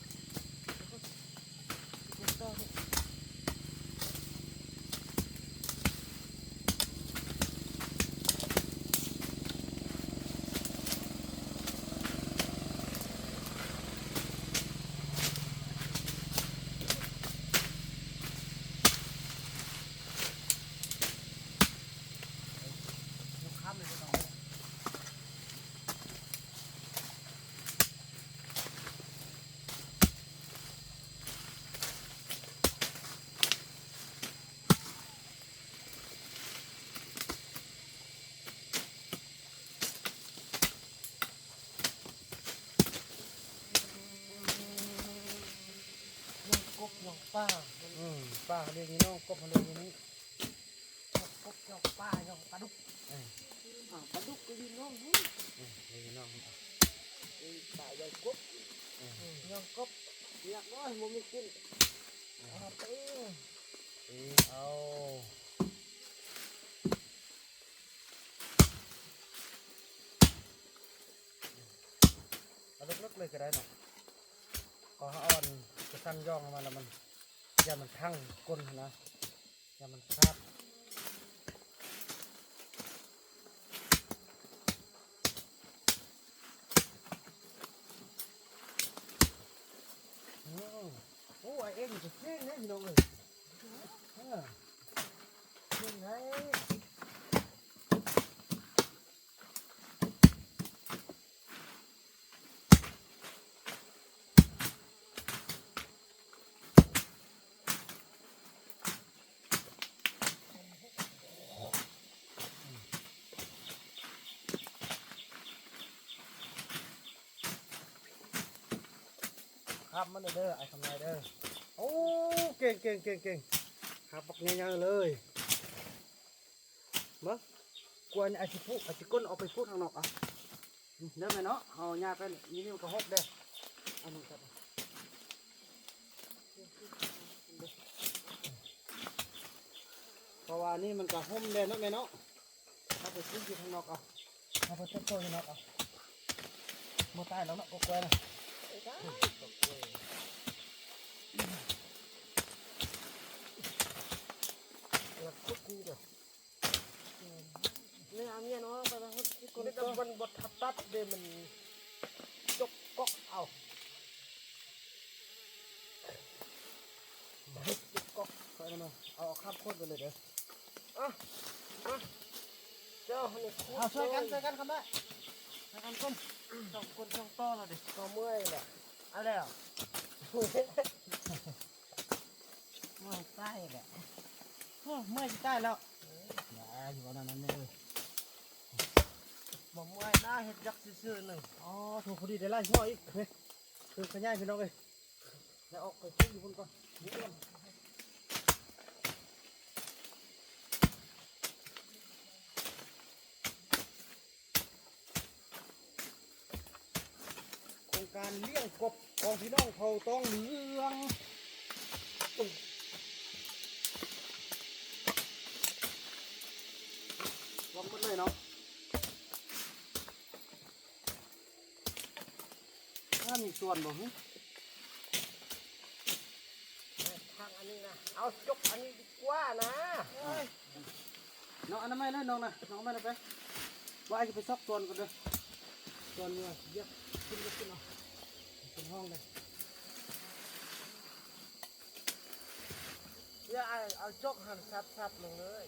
ຄົນຕໍ່ເດີ. ນ້ອງກົບນ້ອງປາ ອືມ ປາເຂົາເອີ້ນນີ້ ນ້ອງ ກົບເຂົາເອີ້ນນີ້ ກົບ ນ້ອງປາ ນ້ອງປາດຸກ ເອີ ປາດຸກກໍຢູ່ນ້ອງພຸ້ນ ເອີ ຢູ່ນ້ອງ ເອີ ປາໃຫຍ່ກົບ ເອີ ນ້ອງກົບ ຢາກບໍ່ ບໍ່ມີກິນ ເອົາໄປເອງ ເອີ ເອົາ. ເອົາເລິກໆເລີຍກໍໄດ້ເນາະ ເພາະເຮົາເອົາອັນກະຊັງຢ່ອງມາແລ້ວມັນ ຢ້ານມັນຂັງກົ້ນຫັ້ນນະ ຢ້ານມັນຂາດ. ອືມ ໂອ້ ອ້າຍເອັງກໍເກັ່ງເດ້ພີ່ນ້ອງເອີຍ ເອີ ເກັ່ງໄດ໋. ຄາບມັນເດີ ອ້າຍຄຳນ້ອຍເດີ. ໂອ້ ເກັ່ງໆໆໆ ຄາບບັກໃຫຍ່ໆເລີຍ. ມາ ກວນອາຊິພຸ ອາຊິກົ້ນອອກໄປພຸທາງນອກ ເອົາ ເດີແມ່ເນາະ ເຮົາຍ່າງໄປ ນີ້ມັນກະຫົກເດ້ ອັນນີ້ກະ ເພາະວ່າອັນນີ້ມັນກະຫົ່ມແດ່ເນາະແມ່ເນາະ ເຮົາໄປພຸດຢູ່ທາງນອກ ເອົາ ເຮົາໄປເກັບໂຕຢູ່ນອກ ເອົາ ບໍ່ຕາຍດອກເນາະ ກົກກ້ວຍນະ ແລ້ວຂຸດນີ້ເດີ. ແມ່ເອົາເມຍນ້ອງໄປໄວ້ຫົດທີ່ກົ້ນ ມັນບໍ່ທັນຕັດເດ້ ມັນຈົກກອກເອົາ ຈົກກອກ ເອົາຂ້າມໂຄດໄປເລີຍເດີ. ເອົາ ມາ ເຈົ້າ ເອົາ ຊ່ວຍກັນ ຊ່ວຍກັນ ເຂົ້າມາ ຊ່ວຍກັນກົ້ນ ສອງຄົນສອງຕໍ່ແລ້ວເດ້ ກໍເມື່ອຍແຫຼະ ເອົາແລ້ວ. ເມື່ອຍຕາຍແຫຼະ ໂອ້ ເມື່ອຍຊິຕາຍແລ້ວ ເອີ ຢ່າຢູ່ອັນນັ້ນເລີຍ ບໍ່ເມື່ອຍນາ ເຮັດຢາກຊື່ໆ ໜຶ່ງ ອໍ ໂຖ ພໍດີໄດ້ຫຼາຍຫົວອີກ ເຮີ້ຍ ເອີ ຂະຫຍາຍພີ່ນ້ອງເອີຍ ແລ້ວອອກໄປພຸ້ນຢູ່ພຸ້ນກ່ອນ. ໂຄງການລ້ຽງກົບຂອງພີ່ນ້ອງເຜົ່າຕອງເຫຼືອງ ລອງເບິ່ງເລີຍເນາະ. ຖ້າມີສ່ວນບໍ່ຫື? ທາງອັນນີ້ນະ ເອົາຈົກອັນນີ້ດີກວ່ານະ ເອີຍ ນ້ອງອະນາໄມເລີຍນ້ອງນະ ນ້ອງອະນາໄມເລີຍໄປ ວ່າອ້າຍຊິໄປຊອກສ່ວນກ່ອນເດີ ສ່ວນນີ້ວ່າຢາກຂຶ້ນກໍຂຶ້ນເອົາ ເປັນຫ້ອງເລີຍ ຢ່າອ້າຍເອົາຈົກຫັ້ນສັບໆລົງເລີຍ.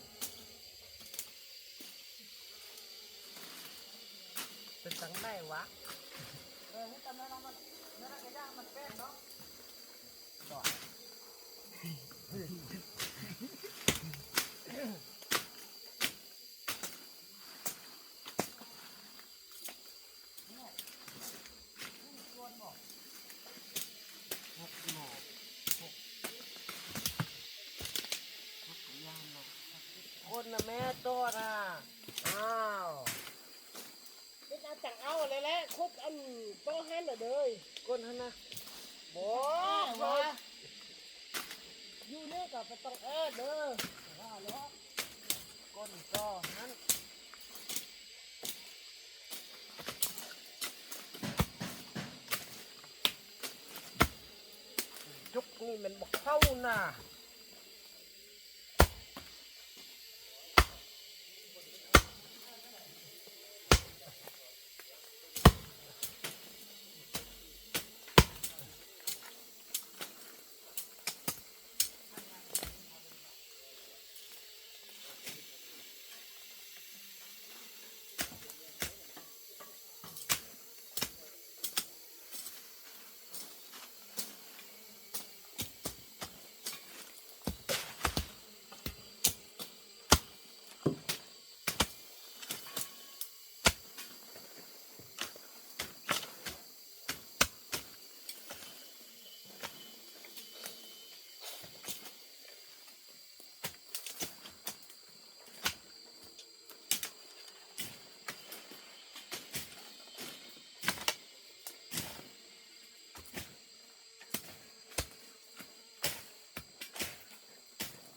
ເປັນຈັ່ງໃດວະ? ເອີ ເຮັດຕາມນັ້ນເນາະ ມັນ ນັ້ນກະຢ່າມັນແປກເນາະ ບໍ່ ນີ້ ນີ້ສ່ວນບໍ່? ຫົກໜໍ່ ຫົກ ແອະ ຂຸດອັນໂຕຫັ້ນນະເດີ ກົ້ນຫັ້ນນະ ບໍ່ ແອະວ່າ ຢູ່ນີ້ກໍບໍ່ຕ້ອງແອະເດີ ວ່າເນາະ ກົ້ນກໍຫັ້ນ ຈຸກນີ້ມັນບໍ່ເຂົ້ານາ.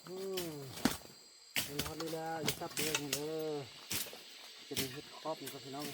ອືມ ເຫັນຮອດນີ້ແລ້ວ ຢ່າສັບເດີນີ້ເດີ ຈະໄດ້ເຮັດຂອບນີ້ກ່ອນ ພີ່ນ້ອງ.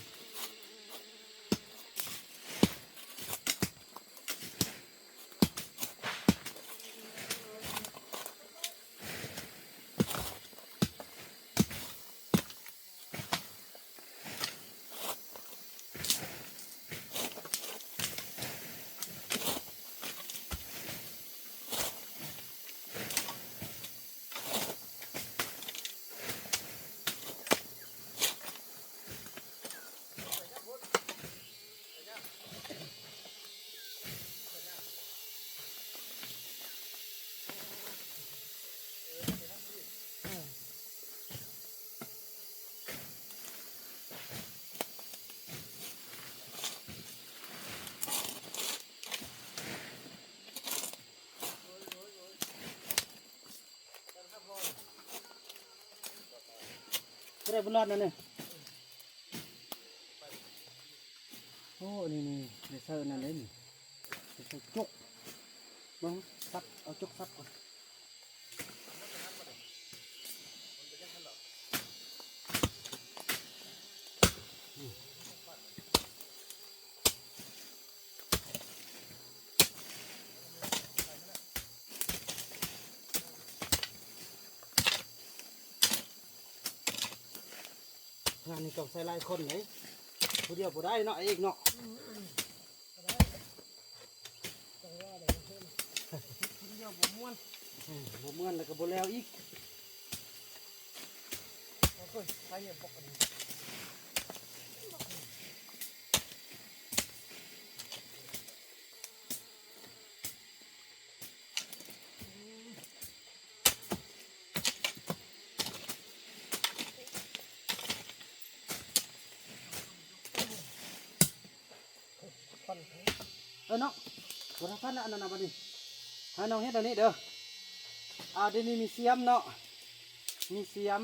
ບໍ່ໄດ້ບຸນລອດນັ້ນເດ້. ໂອ້ ນີ້ໆ ໄດ້ໃສ່ອັນນັ້ນເດ້ນີ້ ໄດ້ໃສ່ຈົກ ເບິ່ງ ສັບ ເອົາຈົກສັບກ່ອນ. ງານນີ້ຕ້ອງໃຊ້ຫຼາຍຄົນເດ້ ຜູ້ດຽວບໍ່ໄດ້ເນາະ ເອກເນາະ. ອືມ ບໍ່ໄດ້ ຈັງວ່າແຫຼະ ຄົນດຽວບໍ່ມ່ວນ ອືມ ບໍ່ມ່ວນແລ້ວກໍບໍ່ແລ້ວອີກ. ໂອ້ຍ ໃຜເຮັດບໍ່ອັນນີ້. ເອີເນາະ ບໍ່ທັນພັນລະ ອັນນັ້ນນະ ບັດນີ້ໃຫ້ນ້ອງເຮັດອັນນີ້ເດີ. ອ່າ ດຽວນີ້ມີຊຽມເນາະ ມີຊຽມ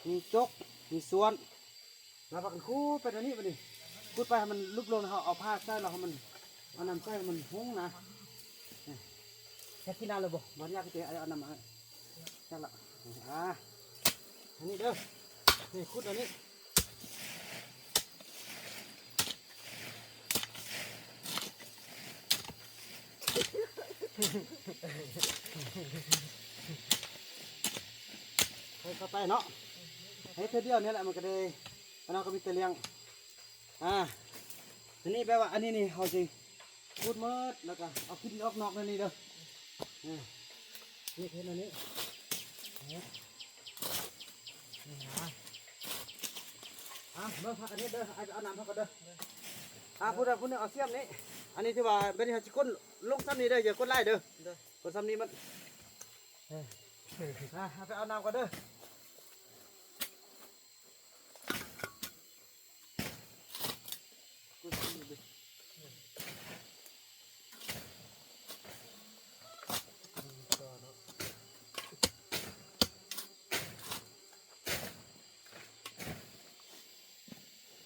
ມີຈົກ ມີສ່ວນ ລະພາກັນຂູດໄປທາງນີ້ບັດນີ້ ຂູດໄປໃຫ້ມັນຫຼຸບລົງ ເຮົາເອົາຜ້າໃສ່ ລະໃຫ້ມັນ ເອົານ້ຳໃສ່ໃຫ້ມັນຫົງນະ. ຢາກກິນນ້ຳແລ້ວບໍ່? ບໍ່ຢາກ ເອົານ້ຳມາໃຫ້ ຈັກລະ ອ່າ ອັນນີ້ເດີ ນີ້ ຂຸດອັນນີ້ ຄ່ອຍເຂົ້າໄປເນາະ ເຮັດເທື່ອດຽວນີ້ແຫຼະ ມັນກໍໄດ້ ອັນນັ້ນກໍມີແຕ່ລ້ຽງ. ອ່າ ອັນນີ້ແປວ່າ ອັນນີ້ນີ້ ເຮົາຊິຂູດໝົດ ແລ້ວກໍເອົາຂີ້ດິນອອກນອກແນວນີ້ເດີ. ເອີ ນີ້ເຮັດແນວນີ້ ນີ້ ນີ້ນະ. ອ່າ ເບິ່ງພາກັນເຮັດເດີ ອ້າຍໄປເອົານ້ຳເຮົາກ່ອນເດີ. ອ່າ ຜູ້ໃດຜູ້ໜຶ່ງເອົາຊຽມນີ້ ອັນນີ້ຖືວ່າ ແບບນີ້ເຮົາຊິກົ້ນລົງຊ່ຳນີ້ເດີ ຢ່າກົ້ນຫຼາຍເດີ ກ້ນຊ່ຳນີ້ມັນ. ເອີ ອ່າ ເຮົາໄປເອົານ້ຳກ່ອນເດີ.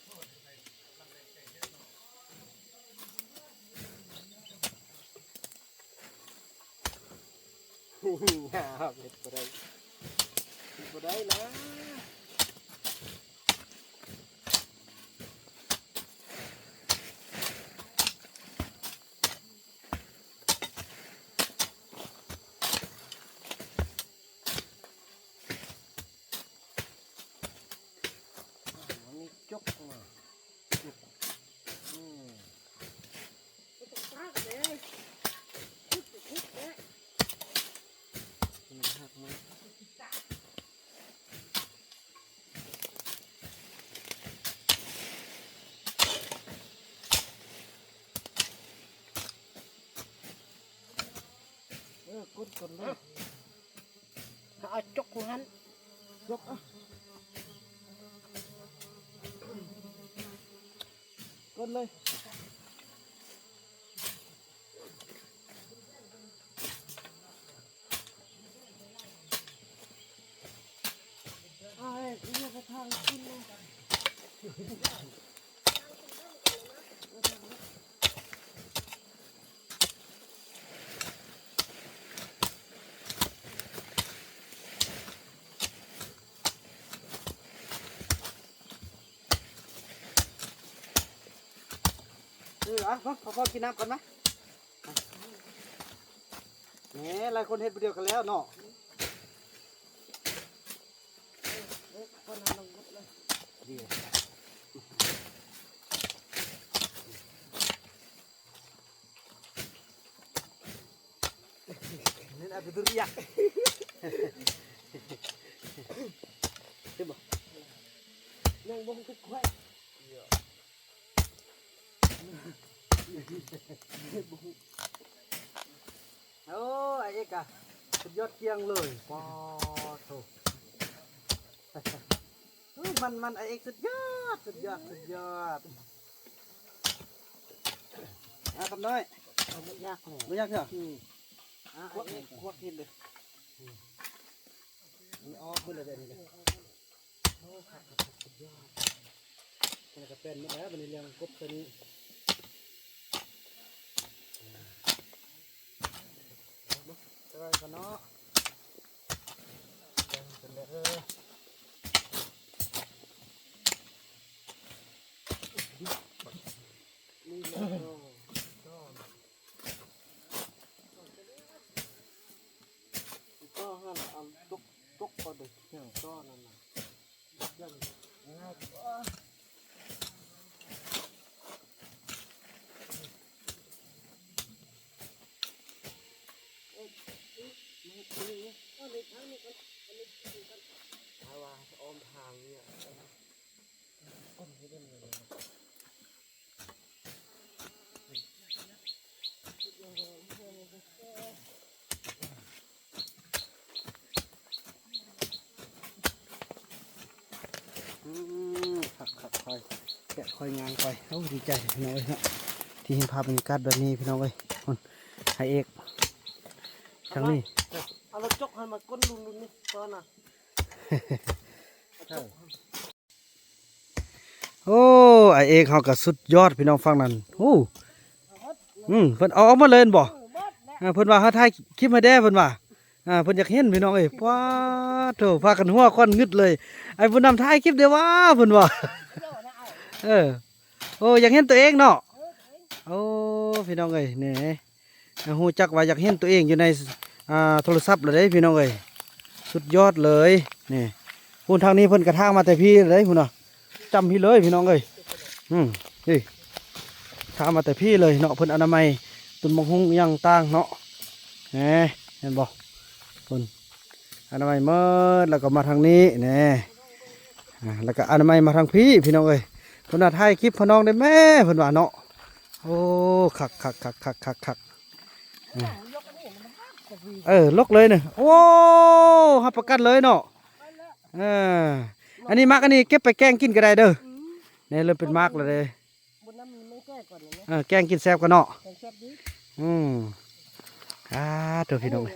ໂອ້ ກຳລັງໄດ້ແກ ເຮັດບໍ່ໄດ້ ເຮັດບໍ່ໄດ້ນະ. ມັນມີຈົກມາ ອືມ ມັນຫັກມາ. ເອີ ກົດກ່ອນເລີຍ ເອົາຈົກຫັ້ນ ຈົກ ເອົາ ກົດເລີຍ. ເອີ ເອົາ ມາ ພໍ່ ພໍ່ກິນນ້ຳກ່ອນມາ. ແໝ ຫຼາຍຄົນເຮັດຜູ້ດຽວກັນແລ້ວເນາະ. ໂອ້ ອາເອກກະສຸດຍອດກຽງເລີຍ ປາໂທ້. ມັນ ມັນ ອາເອກສຸດຍອດ ສຸດຍອດ ສຸດຍອດ. ອາ ຄຳນ້ອຍ ເອົາ ບໍ່ຢາກແລ້ວ ບໍ່ຢາກເນາະ. ອືມ ອາ ຄວັກ ອາເອກ ຄວັກເຫັນເດີ. ອືມ ນີ້ອອກໝົດແລ້ວເດນີ້ເດີ. ໂອ້ ຄັກ ຄັກ ຄັກ ສຸດຍອດ. ແລ້ວກະແປ້ນໝົດແລ້ວ ບາດນີ້ເລື່ອງກົບໃສ່ນີ້. ອາ ເອົາມາ ສະບາຍກ່ອນເນາະ. ແກງເປັນແບບ ເອີ ນີ້ແຫຼະ ກໍ ກໍຫັ້ນ ເອົາຕົກ ຕົກເອົາເດີ ຫຍັງກໍນັ້ນນະ. ອືມ ຄັກໆ ຄ່ອຍແກະຄ່ອຍຍ່າງໄປ. ໂອ້ ດີໃຈພີ່ນ້ອງເອີຍເນາະ ທີ່ເຫັນພາບບັນຍາກາດແບບນີ້ພີ່ນ້ອງເອີຍ. ພຸ້ນ ອາເອກ ທາງນີ້ ເອົາລະຈົກໃຫ້ມາກົ້ນລຸນໆນີ້ຕອນນະ. ໂອ້ ອາເອກເຮົາກະສຸດຍອດພີ່ນ້ອງຝັ່ງນັ້ນ. ໂອ້ ອືມ ເພິ່ນເອົາອອກໝົດເລີຍແມ່ນບໍ່? ເອີ ເພິ່ນວ່າເຮົາຖ່າຍຄລິບໃຫ້ແດ່ ເພິ່ນວ່າ ອ່າ ເພິ່ນຢາກເຫັນພີ່ນ້ອງເອີຍ. ປາໂທ້ ພາກັນຫົວຄວັນງຶດເລີຍ ໄອ້ຜູ້ນຳຖ່າຍຄລິບແດ່ວ່າ ເພິ່ນວ່າ. ເອີ ໂອ້ ຢາກເຫັນຕົວເອງເນາະ. ໂອ້ ພີ່ນ້ອງເອີຍ ນີ້ ຮູ້ຈັກວ່າຢາກເຫັນຕົວເອງຢູ່ໃນ ອ່າ ໂທລະສັບແລ້ວເດ້ພີ່ນ້ອງເອີຍ ສຸດຍອດເລີຍ. ນີ້ ພຸ້ນ ທາງນີ້ເພິ່ນກະຖາງມາແຕ່ພີ້ເດ້ພຸ້ນນະ ຈ້ຳພີ້ເລີຍພີ່ນ້ອງເອີຍ. ອືມ ນີ້ ຖາງມາແຕ່ພີ້ເລີຍເນາະ ເພິ່ນອະນາໄມຕົ້ນໝາກຫຸ່ງຫຍັງຕ່າງເນາະ. ແນ່ ເຫັນບໍ່ ເພິ່ນ ອະນາໄມໝົດ ແລ້ວກໍມາທາງນີ້ແນ່ ອ່າ ແລ້ວກໍອະນາໄມມາທາງພີ້ພີ່ນ້ອງເອີຍ. ເພິ່ນວ່າຖ່າຍຄລິບພານ້ອງໄດ້ແມ້ ເພິ່ນວ່າເນາະ. ໂອ້ ຄັກໆໆໆໆ ເອີ ລົກເລີຍນີ້. ໂອ້ ຮັບປະກັນເລີຍເນາະ. ເອີ ອັນນີ້ໝາກ ອັນນີ້ເກັບໄປແກງກິນກໍໄດ້ເດີ. ອືມ ນີ້ເລີ່ມເປັນໝາກແລ້ວເດ້. ບຸນນຳມີແມ່ແກ່ກ່ອນນີ້ນະ ເອີ ແກງກິນແຊບກ່ອນເນາະ ແກງແຊບດີ. ອືມ ອ່າ ໂທ້ພີ່ນ້ອງ ເອີ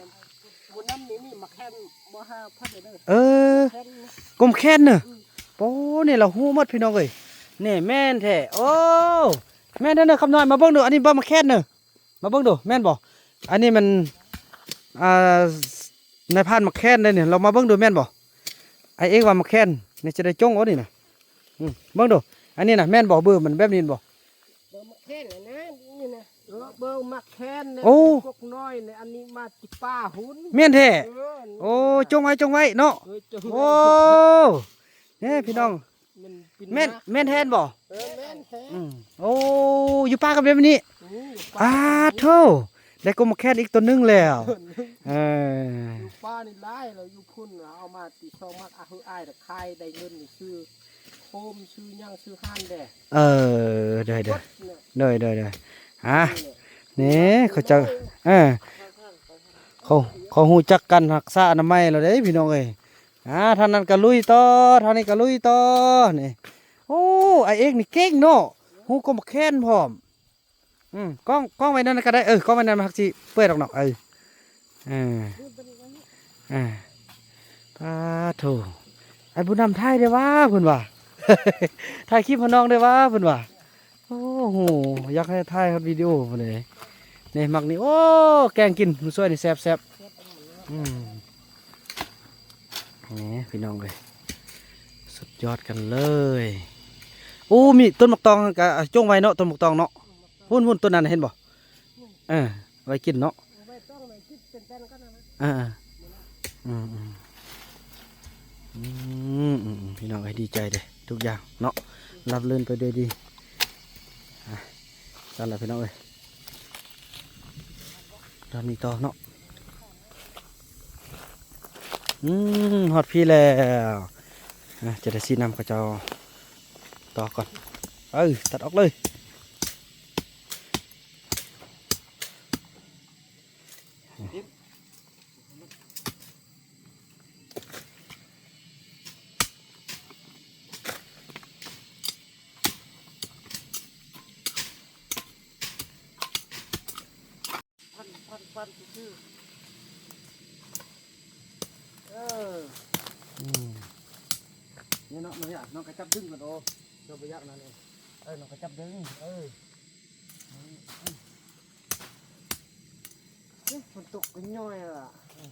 ບຸນນຳມີ ມີໝາກແຄນບໍ່ ຫ້າພັນເດີ. ເອີ ແຄນ ກົມແຄນເນີ. ອືມ ໂອ້ ນີ້ລະຮູ້ໝົດພີ່ນ້ອງເອີຍ. ນີ້ແມ່ນແທ້. ໂອ້ ແມ່ນເດີ ຄຳນ້ອຍ ມາເບິ່ງດູ ອັນນີ້ບໍ່ໝາກແຄນເນີ. ມາເບິ່ງດູ ແມ່ນບໍ່? ອັນນີ້ມັນ ອ່າ ນາຍພານໝາກແຄນເດ້ນີ້ ລອງມາເບິ່ງດູແມ່ນບໍ່? ອ້າຍເອກວ່າໝາກແຄນນີ້ຈະໄດ້ຈົ່ງບໍ່ນີ້ນະ? ອືມ ເບິ່ງດູ ອັນນີ້ນະແມ່ນບໍ່? ເບີມັນແບບນີ້ແມ່ນບໍ່? ເບິ່ງໝາກແຄນນະ ນີ້ນະ ເອີ ເບິ່ງໝາກແຄນນະ ໂອ້ ກົກນ້ອຍນະ ອັນນີ້ມາຈາກປ່າພຸ້ນ ແມ່ນແທ້ ເອີ ໂອ້ ຈົງໄວ້ ຈົງໄວ້ເນາະ ເອີ ຈົງໄວ້ ໂອ້ ແນ່ພີ່ນ້ອງ ແມ່ນ ແມ່ນແທ້ບໍ່? ເອີ ແມ່ນແທ້ ອືມ ໂອ້ ຢູ່ປ່າກໍແບບນີ້ ອືມ ຢູ່ປ່າ ອ້າໂທ້ ໄດ້ກົກໝາກແຄນອີກຕົວໜຶ່ງແລ້ວ ເອີ ຢູ່ປ່ານີ້ຫຼາຍແລ້ວ ຢູ່ພຸ້ນເອົາມາຕີສອງໝາກ ອາ ເຮີ ອາຍ ຂາຍໄດ້ເງິນນີ້ຊື້ໂຄມ ຊື້ຫຍັງ ຊື້ຮ້ານແດ່ ເອີ ໂດຍ ໂດຍ ເບິດເນາະ ໂດຍ ໂດຍ ໂດຍ ອ່າ ນີ້ແຫຼະ ນີ້ເຂົາເຈົ້າ ເອີ ເຂົາ ເຂົາຮູ້ຈັກການຮັກສາອະນາໄມແລ້ວເດ້ພີ່ນ້ອງເອີຍ ອ່າ ທາງນັ້ນກໍລຸຍຕໍ່ ທາງນີ້ກໍລຸຍຕໍ່ ນີ້ ໂອ້ ອ້າຍເອກນີ້ເກັ່ງເນາະ ຮູ້ກົກໝາກແຄນພ້ອມ ອືມ ກ້ອງ ກ້ອງໄວ້ນັ້ນກໍໄດ້ ເອີ ກ້ອງໄວ້ນັ້ນມັນຮັກຊິເປື່ອຍດອກເນາະ ເອີ ເອີ ອ່າ ປາໂທ້ ອ້າຍບຸນນຳຖ່າຍໄດ້ຫວາ ເພິ່ນວ່າ ຖ່າຍຄລິບໃຫ້ນ້ອງໄດ້ຫວາ ເພິ່ນວ່າ ໂອ້ໂຫ ຢາກໃຫ້ຖ່າຍຮອດວິດີໂອພຸ້ນເດ້ ນີ້ໝາກນີ້ ໂອ້ ແກງກິນ ມື້ຊ່ວຍນີ້ແຊບໆ ອືມ ນີ້ພີ່ນ້ອງເອີຍ ສຸດຍອດກັນເລີຍ ໂອ້ ມີຕົ້ນໝາກຕອງກະຈົ່ງໄວ້ເນາະ ຕົ້ນໝາກຕອງເນາະ ພຸ້ນໆ ຕົ້ນນັ້ນເຫັນບໍ່? ເອີ ໄວ້ກິນເນາະ ເອີ ອືມ ອືມ ອືມ ພີ່ນ້ອງເອີຍ ດີໃຈເດ້ ທຸກຢ່າງເນາະ ລາບລື່ນໄປດ້ວຍດີ ອ່າ ຊັ້ນລະພີ່ນ້ອງເອີຍ ດອນນີ້ຕໍ່ເນາະ ອືມ ຮອດພີ້ແລ້ວ ອ່າ ຈະໄດ້ຊີ້ນຳເຂົາເຈົ້າຕໍ່ກ່ອນ ເອີ ຕັດອອກເລີຍ. ປັ່ນ ປັ່ນ ປັ່ນຊື່ໆ ເອີ ອືມ ນີ້ເນາະ ນ້ອງຢາກ ນ້ອງກໍຈັບດຶງກ່ອນ ໂອ້ ເຈົ້າບໍ່ຢາກນັ້ນເອງ ເອີ ນ້ອງກໍຈັບດຶງ ເອີ ອືມ ເອີ ຝົນຕົກກໍຍ້ອຍລະ ອືມ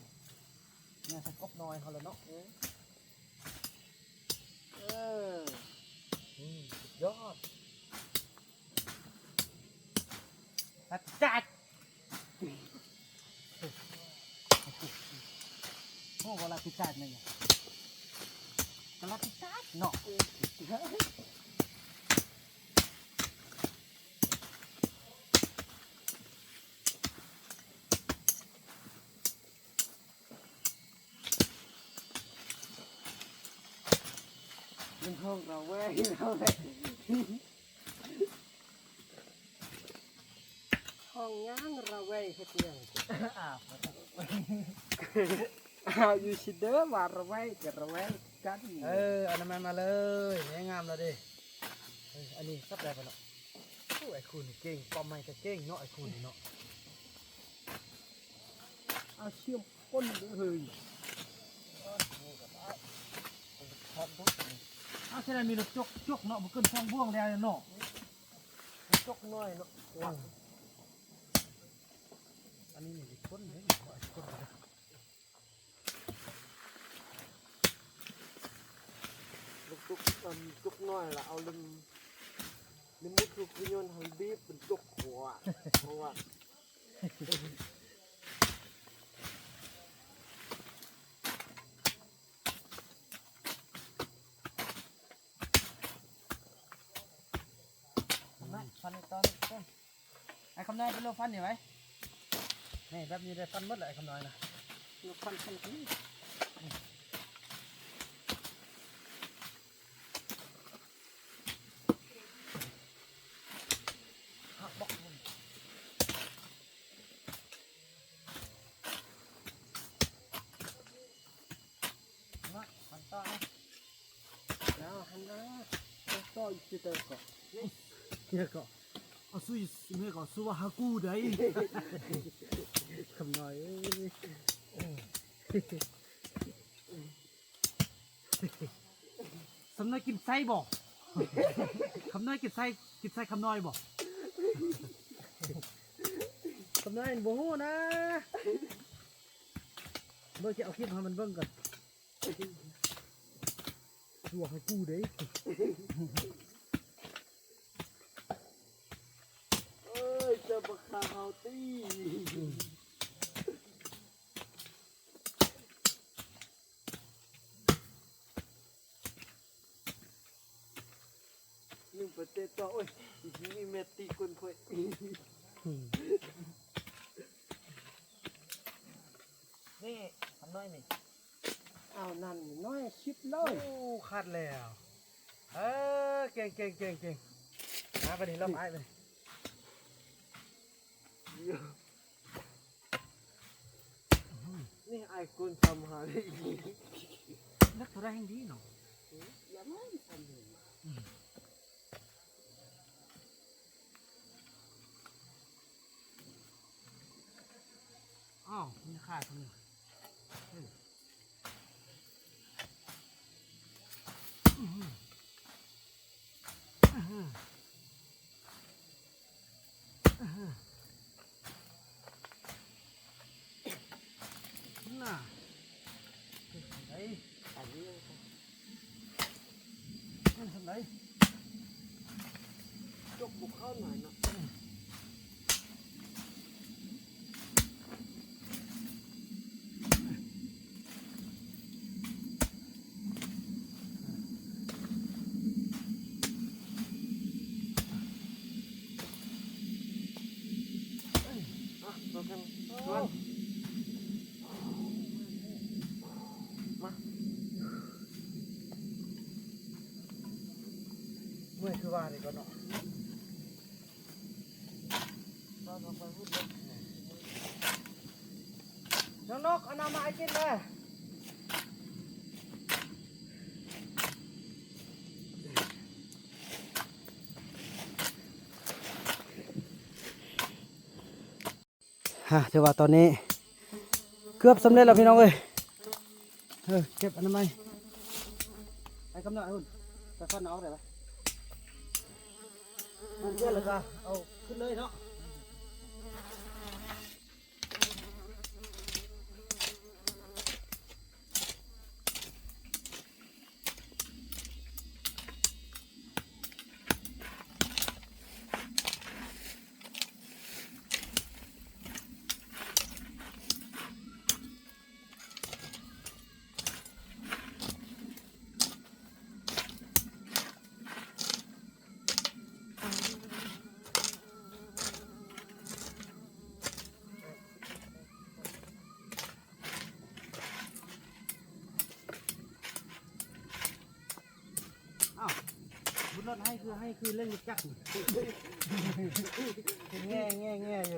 ນີ້ໃສ່ກົບນ້ອຍເຮົາລະເນາະ ເອີ ເອີ ອືມ ສຸດຍອດ ລັດຕິດຈາດ ໂອ້ ວ່າລັດຕິດຈາດແມ່ນຫຍັງ? ກໍລັດຕິດຈາດເນາະ ເອີ ມັນຮ້ອງລະແວງ ລະແວງ ຫ້ອງຫຍັງລະແວງເຮັດຫຍັງ? ອ້າວ ອ້າວ ຢູ່ຊິເດີວ່າລະແວງກໍລະແວງກັນ ເອີ ເອົານ້ຳມັນມາເລີຍ ແມ່ງາມແລ້ວເດ້ ເອີ ອັນນີ້ສັບໄດ້ບໍ່ເນາະ? ໂອ້ ໄອ້ຄູນນີ້ເກັ່ງ ປ້ອມໄມ້ກໍເກັ່ງເນາະ ໄອ້ຄູນນີ້ເນາະ ເອົາຊຽມຄົນເດີເຮີຍ ເອົາຊະນັ້ນມີແຕ່ຈົກ ຈົກເນາະ ບໍ່ເກີນສອງບ່ວງແລ້ວເນາະ ຈົກນ້ອຍເນາະ ເອີ ອັນນີ້ມີຄົນເດ້ ຄົນເດ້ ລູກຕຸກ ອັນ ຕຸກນ້ອຍລະເອົາເລັມ ເລັມມຸດທຸກຍນຫັ້ນບີບເປັນຕຸກ ໂອ້ ໂອ້ ມາ ຟັນໃນຕອນນີ້ ໄອ້ຄຳນ້ອຍໄປໂລຟັນນີ້ໄວ້ ນີ້ ແບບນີ້ໄດ້ຟັນໝົດແຫຼະ ໄອ້ຄຳນ້ອຍນະ ໂລຟັນ ຟັນ ມາ ຟັນຕໍ່ນະ. ເອົາຫັ້ນນະ ຕໍ່ອີກຊິເຕີກໍ ເອີ ກໍ ເອົາສູ່ເມືອກໍສູ່ວ່າຫາກູໄດ໋ ຄຳນ້ອຍເອີຍ ຄຳນ້ອຍກິນໄສ້ບໍ່? ຄຳນ້ອຍກິນໄສ້ ກິນໄສ້ຄຳນ້ອຍບໍ່? ຄຳນ້ອຍບໍ່ຮູ້ນະ. ເບິ່ງ ຊິເອົາຄລິບໃຫ້ມັນເບິ່ງກ່ອນ. ລວກໃຫ້ກູເດ້. ເອີຍ ເຈົ້າບໍ່ຂ້າເຮົາຕິ. ໜຶ່ງປະເຕດຕໍ່ ໂອ້ຍ ມີແມັດຕີກົ້ນຂ້ອຍ. ນີ້ ຄຳນ້ອຍນີ້ ເອົານັ້ນນ້ອຍ ສິບໂລ. ໂອ້ ຂາດແລ້ວ. ເອີ ເກັ່ງໆໆໆ. ມາບາດນີ້ ລອບອ້າຍບາດນີ້. ນີ້ອ້າຍກົນຊຳຫາໄດ້ອີກ. ນັກເທົ່າໃດແຮ່ງດີເນາະ. ຢ່າມາຊຳ. ອ້າວ ມີຂາດຄົນນີ້. ນະ ເຮັດຈັ່ງໃດ ອັນນີ້ ເຮັດຈັ່ງໃດ ຈົກບໍ່ເຂົ້າໜ້ອຍເນາະ. ມາ ເມື່ອຍຄືວ່ານີ້ກ່ອນເນາະ. ນ້ອງນົກ ເອົານ້ຳມາໃຫ້ກິນແດ່. ຮະ ຖືວ່າຕອນນີ້ເກືອບສຳເລັດແລ້ວພີ່ນ້ອງເອີຍ. ເອີ ເກັບອະນາໄມ ໄປກຳນະພຸ້ນ ໄປຟັນເອົາໄດ້ປະ? ມັນເປື້ອນແລ້ວກະເອົາຂຶ້ນເລີຍເນາະ. ອ້າວ ບຸນລົດໃຫ້ຄື ໃຫ້ຄືເລັ່ງລົດຈັກ ແງ່ໆໆ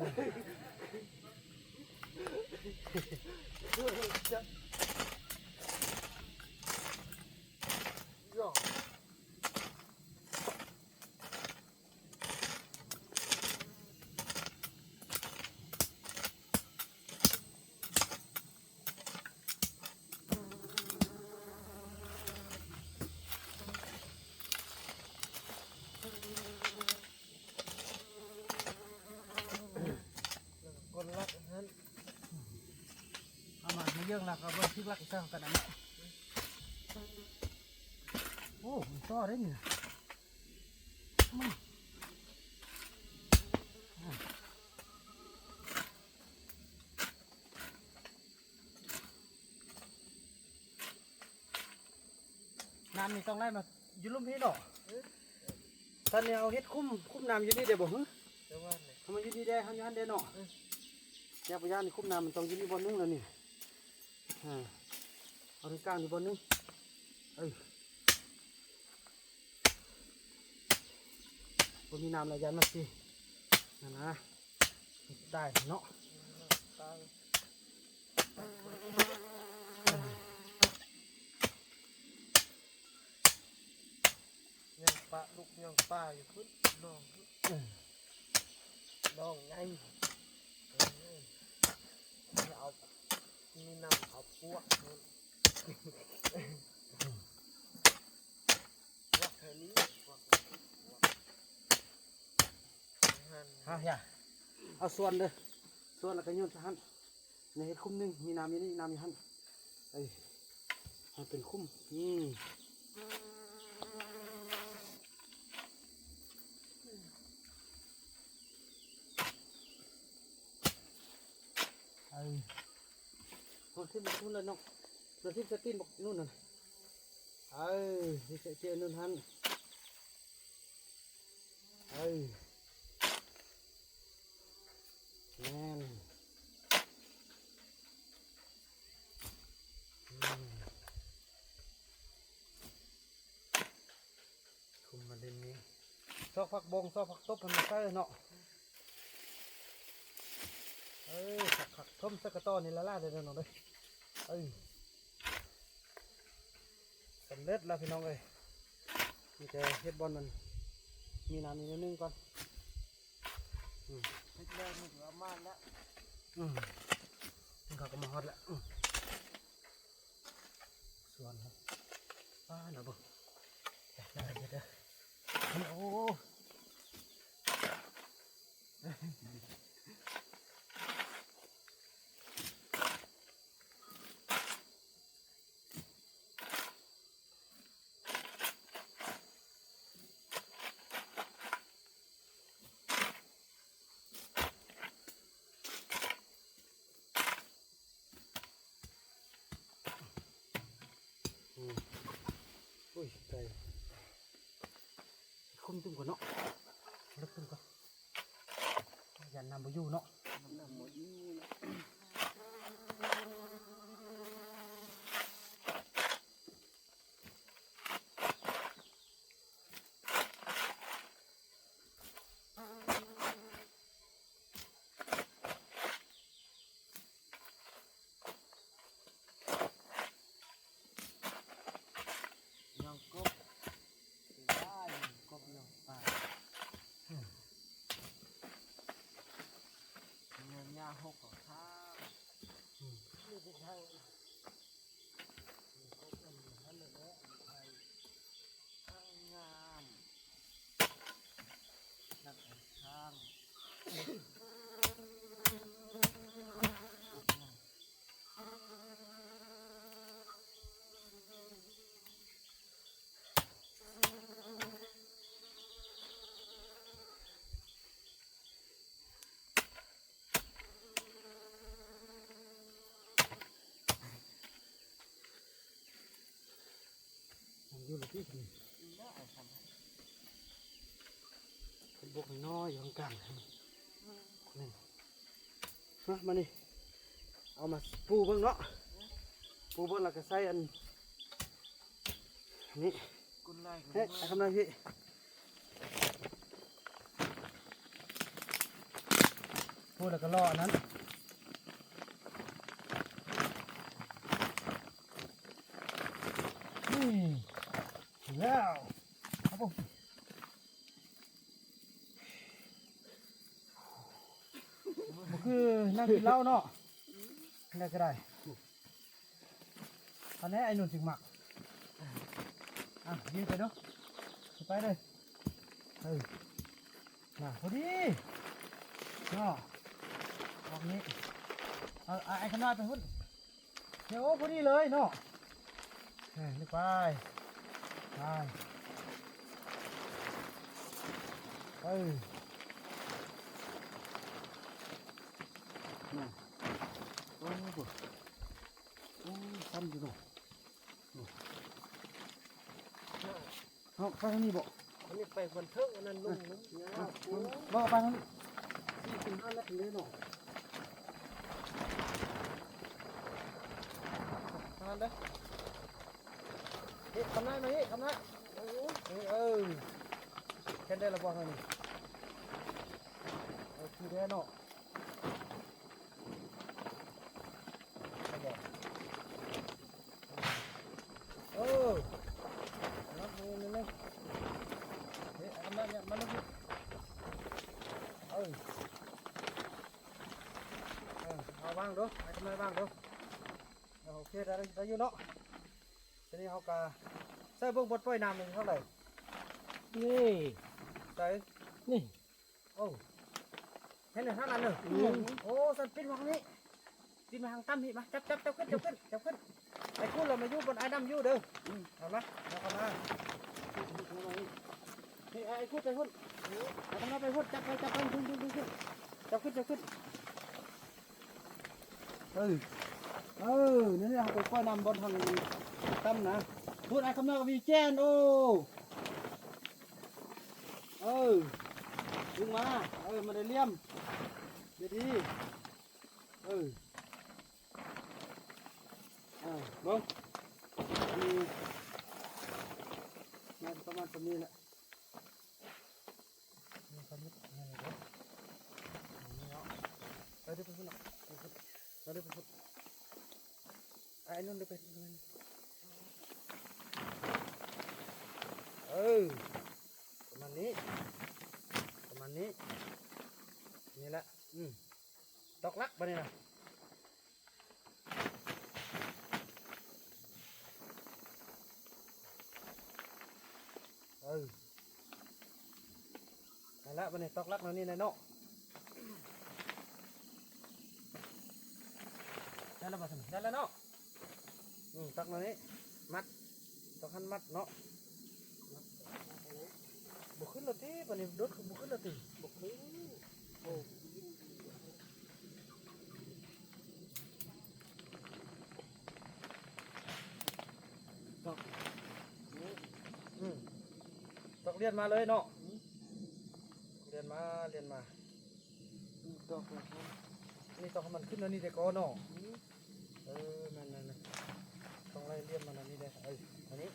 ຢູ່. ຄົນລັກຫັ້ນ ເອົາມາໃຫ້ເຢີ້ງລະ ເອົາເບິ່ງຖືກລັກອີກຊະກັນນະ. ໂອ້ ມັນຕໍ່ໄດ້ນີ້ນະ. ນ້ຳນີ້ຕ້ອງໄຫຼມາຢູ່ລຸ່ມພີ້ເນາະ. ຕອນນີ້ເຮົາເຮັດຄຸ້ມ ຄຸ້ມນ້ຳຢູ່ນີ້ໄດ້ບໍ່ຫື? ເອົາມາຢູ່ນີ້ໄດ້ ເຮົາຢູ່ຫັ້ນໄດ້ເນາະ. ເອີ ຢ້ານບໍ່ຢ້ານ ຄຸ້ມນ້ຳມັນຕ້ອງຢູ່ນີ້ບ່ອນໜຶ່ງແລ້ວນີ້. ເອົາທາງກາງນີ້ບ່ອນໜຶ່ງ. ເອີ ບໍ່ມີນ້ຳແລ້ວ ຢ້ານມັນຊິ ນັ້ນນະ ຕາຍເນາະ. ຍັງປະລູກຍັງປາຢູ່ພຸ້ນ ນ້ອງ ເອີ ນ້ອງໃຫຍ່ ເອີ ເອົາ ມີນ້ຳເອົາປວກພຸ້ນ ປວກເທື່ອນີ້ ປວກ ປວກ ຫັ້ນ ເອົາ ຢ່າ ເອົາສ່ວນເດີ ສ່ວນແລ້ວກໍໂຍນໃສ່ຫັ້ນ. ນີ້ເຮັດຄຸ້ມໜຶ່ງ ມີນ້ຳຢູ່ນີ້ ນ້ຳຢູ່ຫັ້ນ. ເອີ ໃຫ້ເປັນຂຸມ ອືມ ເອີ ໂອ້ ຖິ້ມ ຖິ້ມເລີຍເນາະ ໂດນຖິ້ມໃສ່ຕີນບັກນູ່ນນັ້ນ ເອີ ຊິໃສ່ຕີນນູ່ນຫັ້ນ ເອີ ແມ່ນ ອືມ ຄຸມມາເດັ່ນນີ້ ຊອກຜັກບົງ ຊອກຜັກຕົບໃຫ້ມັນໃສ່ເນາະ ເອີ ຄັກໆ ຖົມໃສ່ກະຕໍນີ້ຫຼາຍໆ ເດີນ້ອງເດີ ເອີ. ສຳເລັດແລ້ວພີ່ນ້ອງເອີຍ ມີແຕ່ເຮັດບ່ອນມັນມີນ້ຳອີກໜ້ອຍໜຶ່ງກ່ອນ ອືມ ເຮັດແລ້ວນີ້ຖືວ່າໝານແລ້ວ ອືມ ເຂົາກໍມາຮອດແລ້ວ ອືມ ສວນເຮົາ ປ້າດ ເອົາເບິ່ງ ໂອ້. ອືມ ໂອ້ຍ ໄກ ຄຸມຕື່ມກ່ອນເນາະ ເລິກຕື່ມກ່ອນ ຢ້ານນ້ຳບໍ່ຢູ່ເນາະ ນ້ຳບໍ່ຢູ່ເນາະ. ຍ່ອງກົບ ໄດ້ ຍ່ອງກົບຍ່ອງປາ ອືມ ຍາຫົກຂອງທາງ ອືມ ທາງງາມ ນັກທາງ. ມັນຢູ່ລະຕິ ເປັນບວກນ້ອຍໆ ຢູ່ກາງໆ ນີ້ ມາ ມານີ້ ເອົາມາປູເບິ່ງເນາະ ປູເບິ່ງແລ້ວກໍໃສ່ອັນນີ້ ເຮັດ ເອົາຄຳນາຍພີ່ ປູແລ້ວກໍລໍອັນນັ້ນ ນີ້ ແລ້ວ ຄັບຜົມ. ບໍ່ຄືນັ່ງກິນເຫຼົ້າເນາະ ແນວໃດກໍໄດ້ ອັນນີ້ໄອ້ໜຸ່ນຈຶ່ງມັກ ອ່ະ ຢືນໄປເດີ້ ໄປເລີຍ ເອີ ນະ ພໍດີເນາະ ດອກນີ້ ເອົາ ເອົາໄອ້ຄຳນ້ອຍໄປພຸ້ນ. ໂອ້ ພໍດີເລີຍເນາະ ເອີ ນີ້ໄປ ໄປ ເອີ ນັ້ນ ໂອ້ ໂອ້ ຊັນຢູ່ເນາະ ເອົາ ໄປທາງນີ້ບໍ? ອັນນີ້ໄປບັນເທີງ ອັນນັ້ນລົງ ລົງ ບໍ່ໄປທາງນີ້ ສີ່ສິບຫ້າແມັດເລີຍເນາະ ປະມານເດ້ ເຮັດຄຳນາຍມາເຮັດຄຳນາຍ ເອີ ເອີ ແຄ່ນໄດ້ລະບໍ່ທາງນີ້ ໂອເຄເດ້ເນາະ. ເອີ ນັບເງິນນີ້ ເຮັດອັນນັ້ນ ມາເລີຍ ເອີ ເອີ ເອົາວາງດູ ໃຫ້ກຳລັງວາງດູ ເອີ ໂອເຄ ໄດ້ ໄດ້ຢູ່ເນາະ ທີນີ້ເຮົາກະໃສ່ເບິ່ງ ບົດປ່ອຍນ້ຳນີ້ເທົ່າໃດ ນີ້ ໃສ່ ນີ້. ໂອ້ ເຫັນແລ້ວທາງນັ້ນເດີ ອືມ ໂອ້ ຊັ້ນປິ່ນມາທາງນີ້ ປິ່ນມາທາງຕ່ຳນີ້ ມາ ຈັບ ຈັບ ຈັບຂຶ້ນ ຈັບຂຶ້ນ ຈັບຂຶ້ນ ໄອ້ຄູດລະມາຢູ່ບ່ອນອ້າຍນຳຢູ່ເດີ. ອືມ ເອົາມາ ເອົາເຂົ້າມາ. ເຮີ້ຍ ໄອ້ຄູດໄປພຸ້ນ ເອົາເຂົ້າມາໄປພຸ້ນ. ຈັບໄປ ຈັບໄປ ຂຶ້ນ ຂຶ້ນ ຂຶ້ນ ຂຶ້ນ. ຈັບຂຶ້ນ ຈັບຂຶ້ນ. ເອີ ເອີ ນີ້ແຫຼະ ເຮົາໄປປ່ອຍນ້ຳບ່ອນທາງຕ່ຳນະ. ພຸ້ນ ອ້າຍຄຳນ້ອຍກໍມີແຈນ. ໂອ້ ເອີ ດຶງມາ. ເອີ ມາໄດ້ຫຼ່ຽມ ເຮັດດີ. ເອີ ອ່າ ເບິ່ງ ອັນນີ້ ໜ້າຈະປະມານສ່ຳນີ້ແຫຼະ. ນີ້ກໍມິດ ນີ້ເດ້ ນີ້ເນາະ. ໄປເດີ ໄປພຸ້ນເນາະ ໄປພຸ້ນ ໄປເດີ ໄປພຸ້ນ. ອ້າຍນົນເດີ ໄປພຸ້ນ. ເອີ ປະມານນີ້ ປະມານນີ້ ນີ້ແຫຼະ. ອືມ ຕອກຫຼັກບາດນີ້ນະ. ເອີ ນັ້ນລະ ບາດນີ້ຕອກຫຼັກແນວນີ້ແຫຼະເນາະ. ໄດ້ແລ້ວບໍ່ຊັ້ນ? ໄດ້ແລ້ວເນາະ. ອືມ ຕັກມານີ້ ມັດ ຕ້ອງຫັ້ນມັດເນາະ. ບໍ່ຂຶ້ນລະຕິ ບາດນີ້ໂດດຂຶ້ນ ບໍ່ຂຶ້ນລະຕິ ບໍ່ຂຶ້ນ. ໂອ້ ຕອກ ອືມ ຕອກລຽນມາເລີຍເນາະ. ອືມ ລຽນມາ ລຽນມາ. ອືມ ຕອກແລ້ວ ນີ້ຕ້ອງໃຫ້ມັນຂຶ້ນອັນນີ້ແຕ່ກ່ອນເນາະ. ອືມ ເອີ ແມ່ນໆໆ ຕ້ອງໄລ່ລຽນມາອັນນີ້ເດ້. ເອີ ອັນນີ້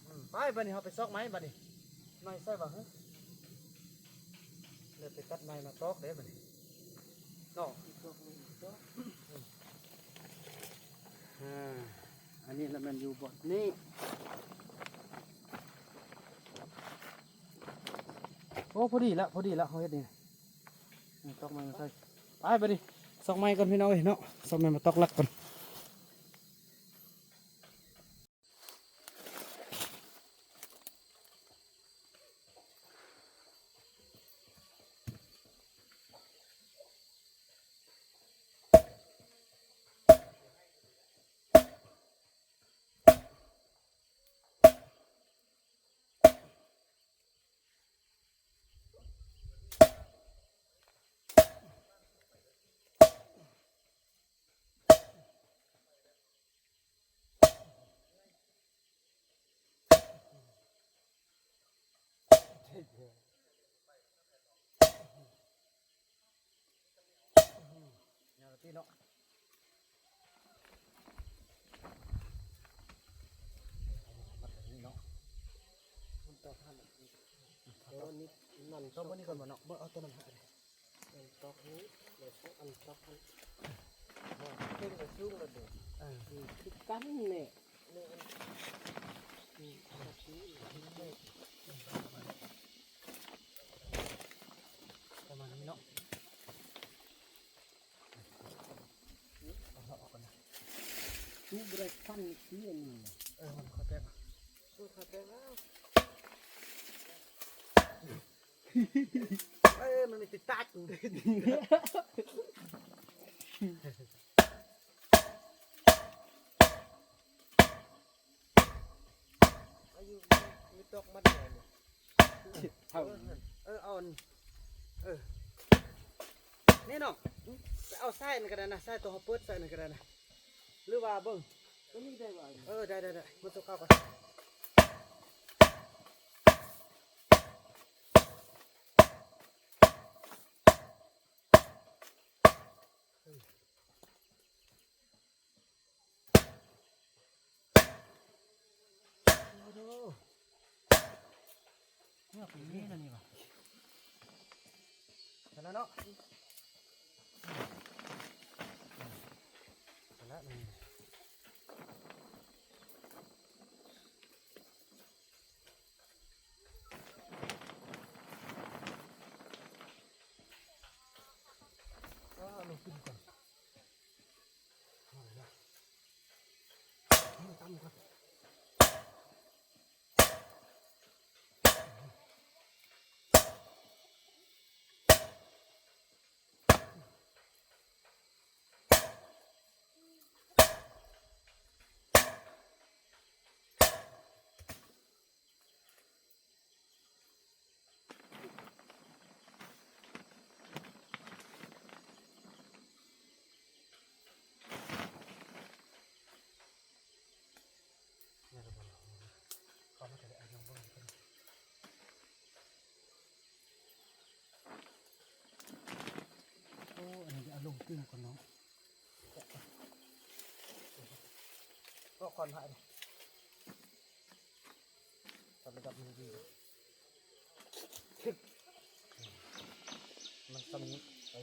ອືມ ໄປ ບາດນີ້ເຮົາໄປຊອກໄມ້ບາດນີ້. ໄມ້ໃສ່ບໍ່ຫື? ແລ້ວໄປຕັດໄມ້ມາຕອກເດ້ບາດນີ້ເນາະ. ອືມ ອ່າ ອັນນີ້ລະແມ່ນຢູ່ບ່ອນນີ້. ໂອ້ ພໍດີລະ ພໍດີລະ ເຮົາເຮັດນີ້. ອືມ ຕອກໄມ້ມາໃສ່. ໄປ ບາດນີ້ ຊອກໄມ້ກ່ອນພີ່ນ້ອງເອີຍເນາະ ຊອກໄມ້ມາຕອກຫຼັກກ່ອນ. ຍາວຕິເນາະ ມັດແບບນີ້ເນາະ ມັນຕ້ອງຫັ້ນ ເອີ ນີ້ ນັ້ນ ຕ້ອງເບິ່ງນີ້ກ່ອນບໍ່ເນາະ ບໍ່ ເອົາຕົວນັ້ນຫາ ອັນຕອກນີ້ ແລ້ວກໍອັນຕອກຫັ້ນ ເປັນກະສູງລະເດີ ເອີ ຄືກັນແຫຼະ ປະມານນີ້ເນາະ. ເອົາອອກກ່ອນນະ ຕູ້ບໍ່ໄດ້ຟັນເທື່ອນີ້. ເອີ ມັນເຂົ້າແຕກ ເອີ ເຂົ້າແຕກແລ້ວ ເອີ ມັນມີຕິດຕັດ ອາຍຸ ມີຕອກມັນແດ່ນີ້ ເອີ ເອີ ເອົາອັນ ເອີ ນີ້ນ້ອງ ໄປເອົາສາຍນັ້ນກໍໄດ້ນະ ສາຍຕົວເຮົາເປີດໃສ່ນັ້ນກໍໄດ້ນະ ຫຼືວ່າເບິ່ງ ຕົວນີ້ໄດ້ບໍ່? ເອີ ໄດ້ໆໆ ມັນຕົວເກົ່າກ່ອນ. ໂອ້ໂຫ ເໝືອກເປັນນີ້ລະນີ້ຫວາ ເຫັນແລ້ວເນາະ ເຫັນແລ້ວນີ້. ເອົາລົງກິນກ່ອນ ເອົາລະ ເອົາຕຳກ່ອນ. ໂ ຕື່ມກ່ອນເນາະ ເກາະກ່ອນຫາຍ ສຳລັບມື້ນີ້ ມັນສ່ຳນີ້ ໄປ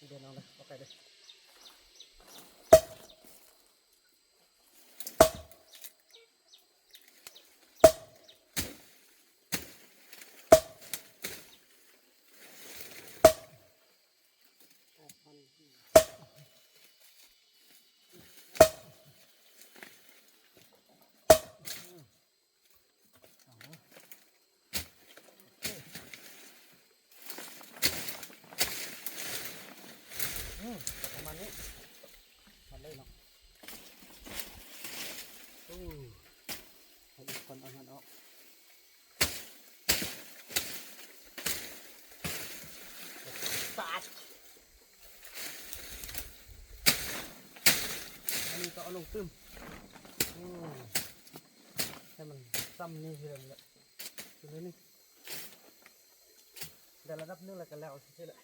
ເດີນເອົາເດີ ບໍ່ໄກເດີ. ອືມ ປະມານນີ້ ມັດເລີຍເນາະ. ໂອ້ ເອົາອີກກ່ອນ ເອົາຫັ້ນອອກ ປາດ ອັນນີ້ກໍເອົາລົງຕື່ມ ໂອ້ ໃຫ້ມັນສ່ຳນີ້ຄືກັນແຫຼະ ຄືນີ້ ໄດ້ລະດັບໜຶ່ງແລ້ວກໍແລ້ວ ຈັ່ງຊີ້ແຫຼະ.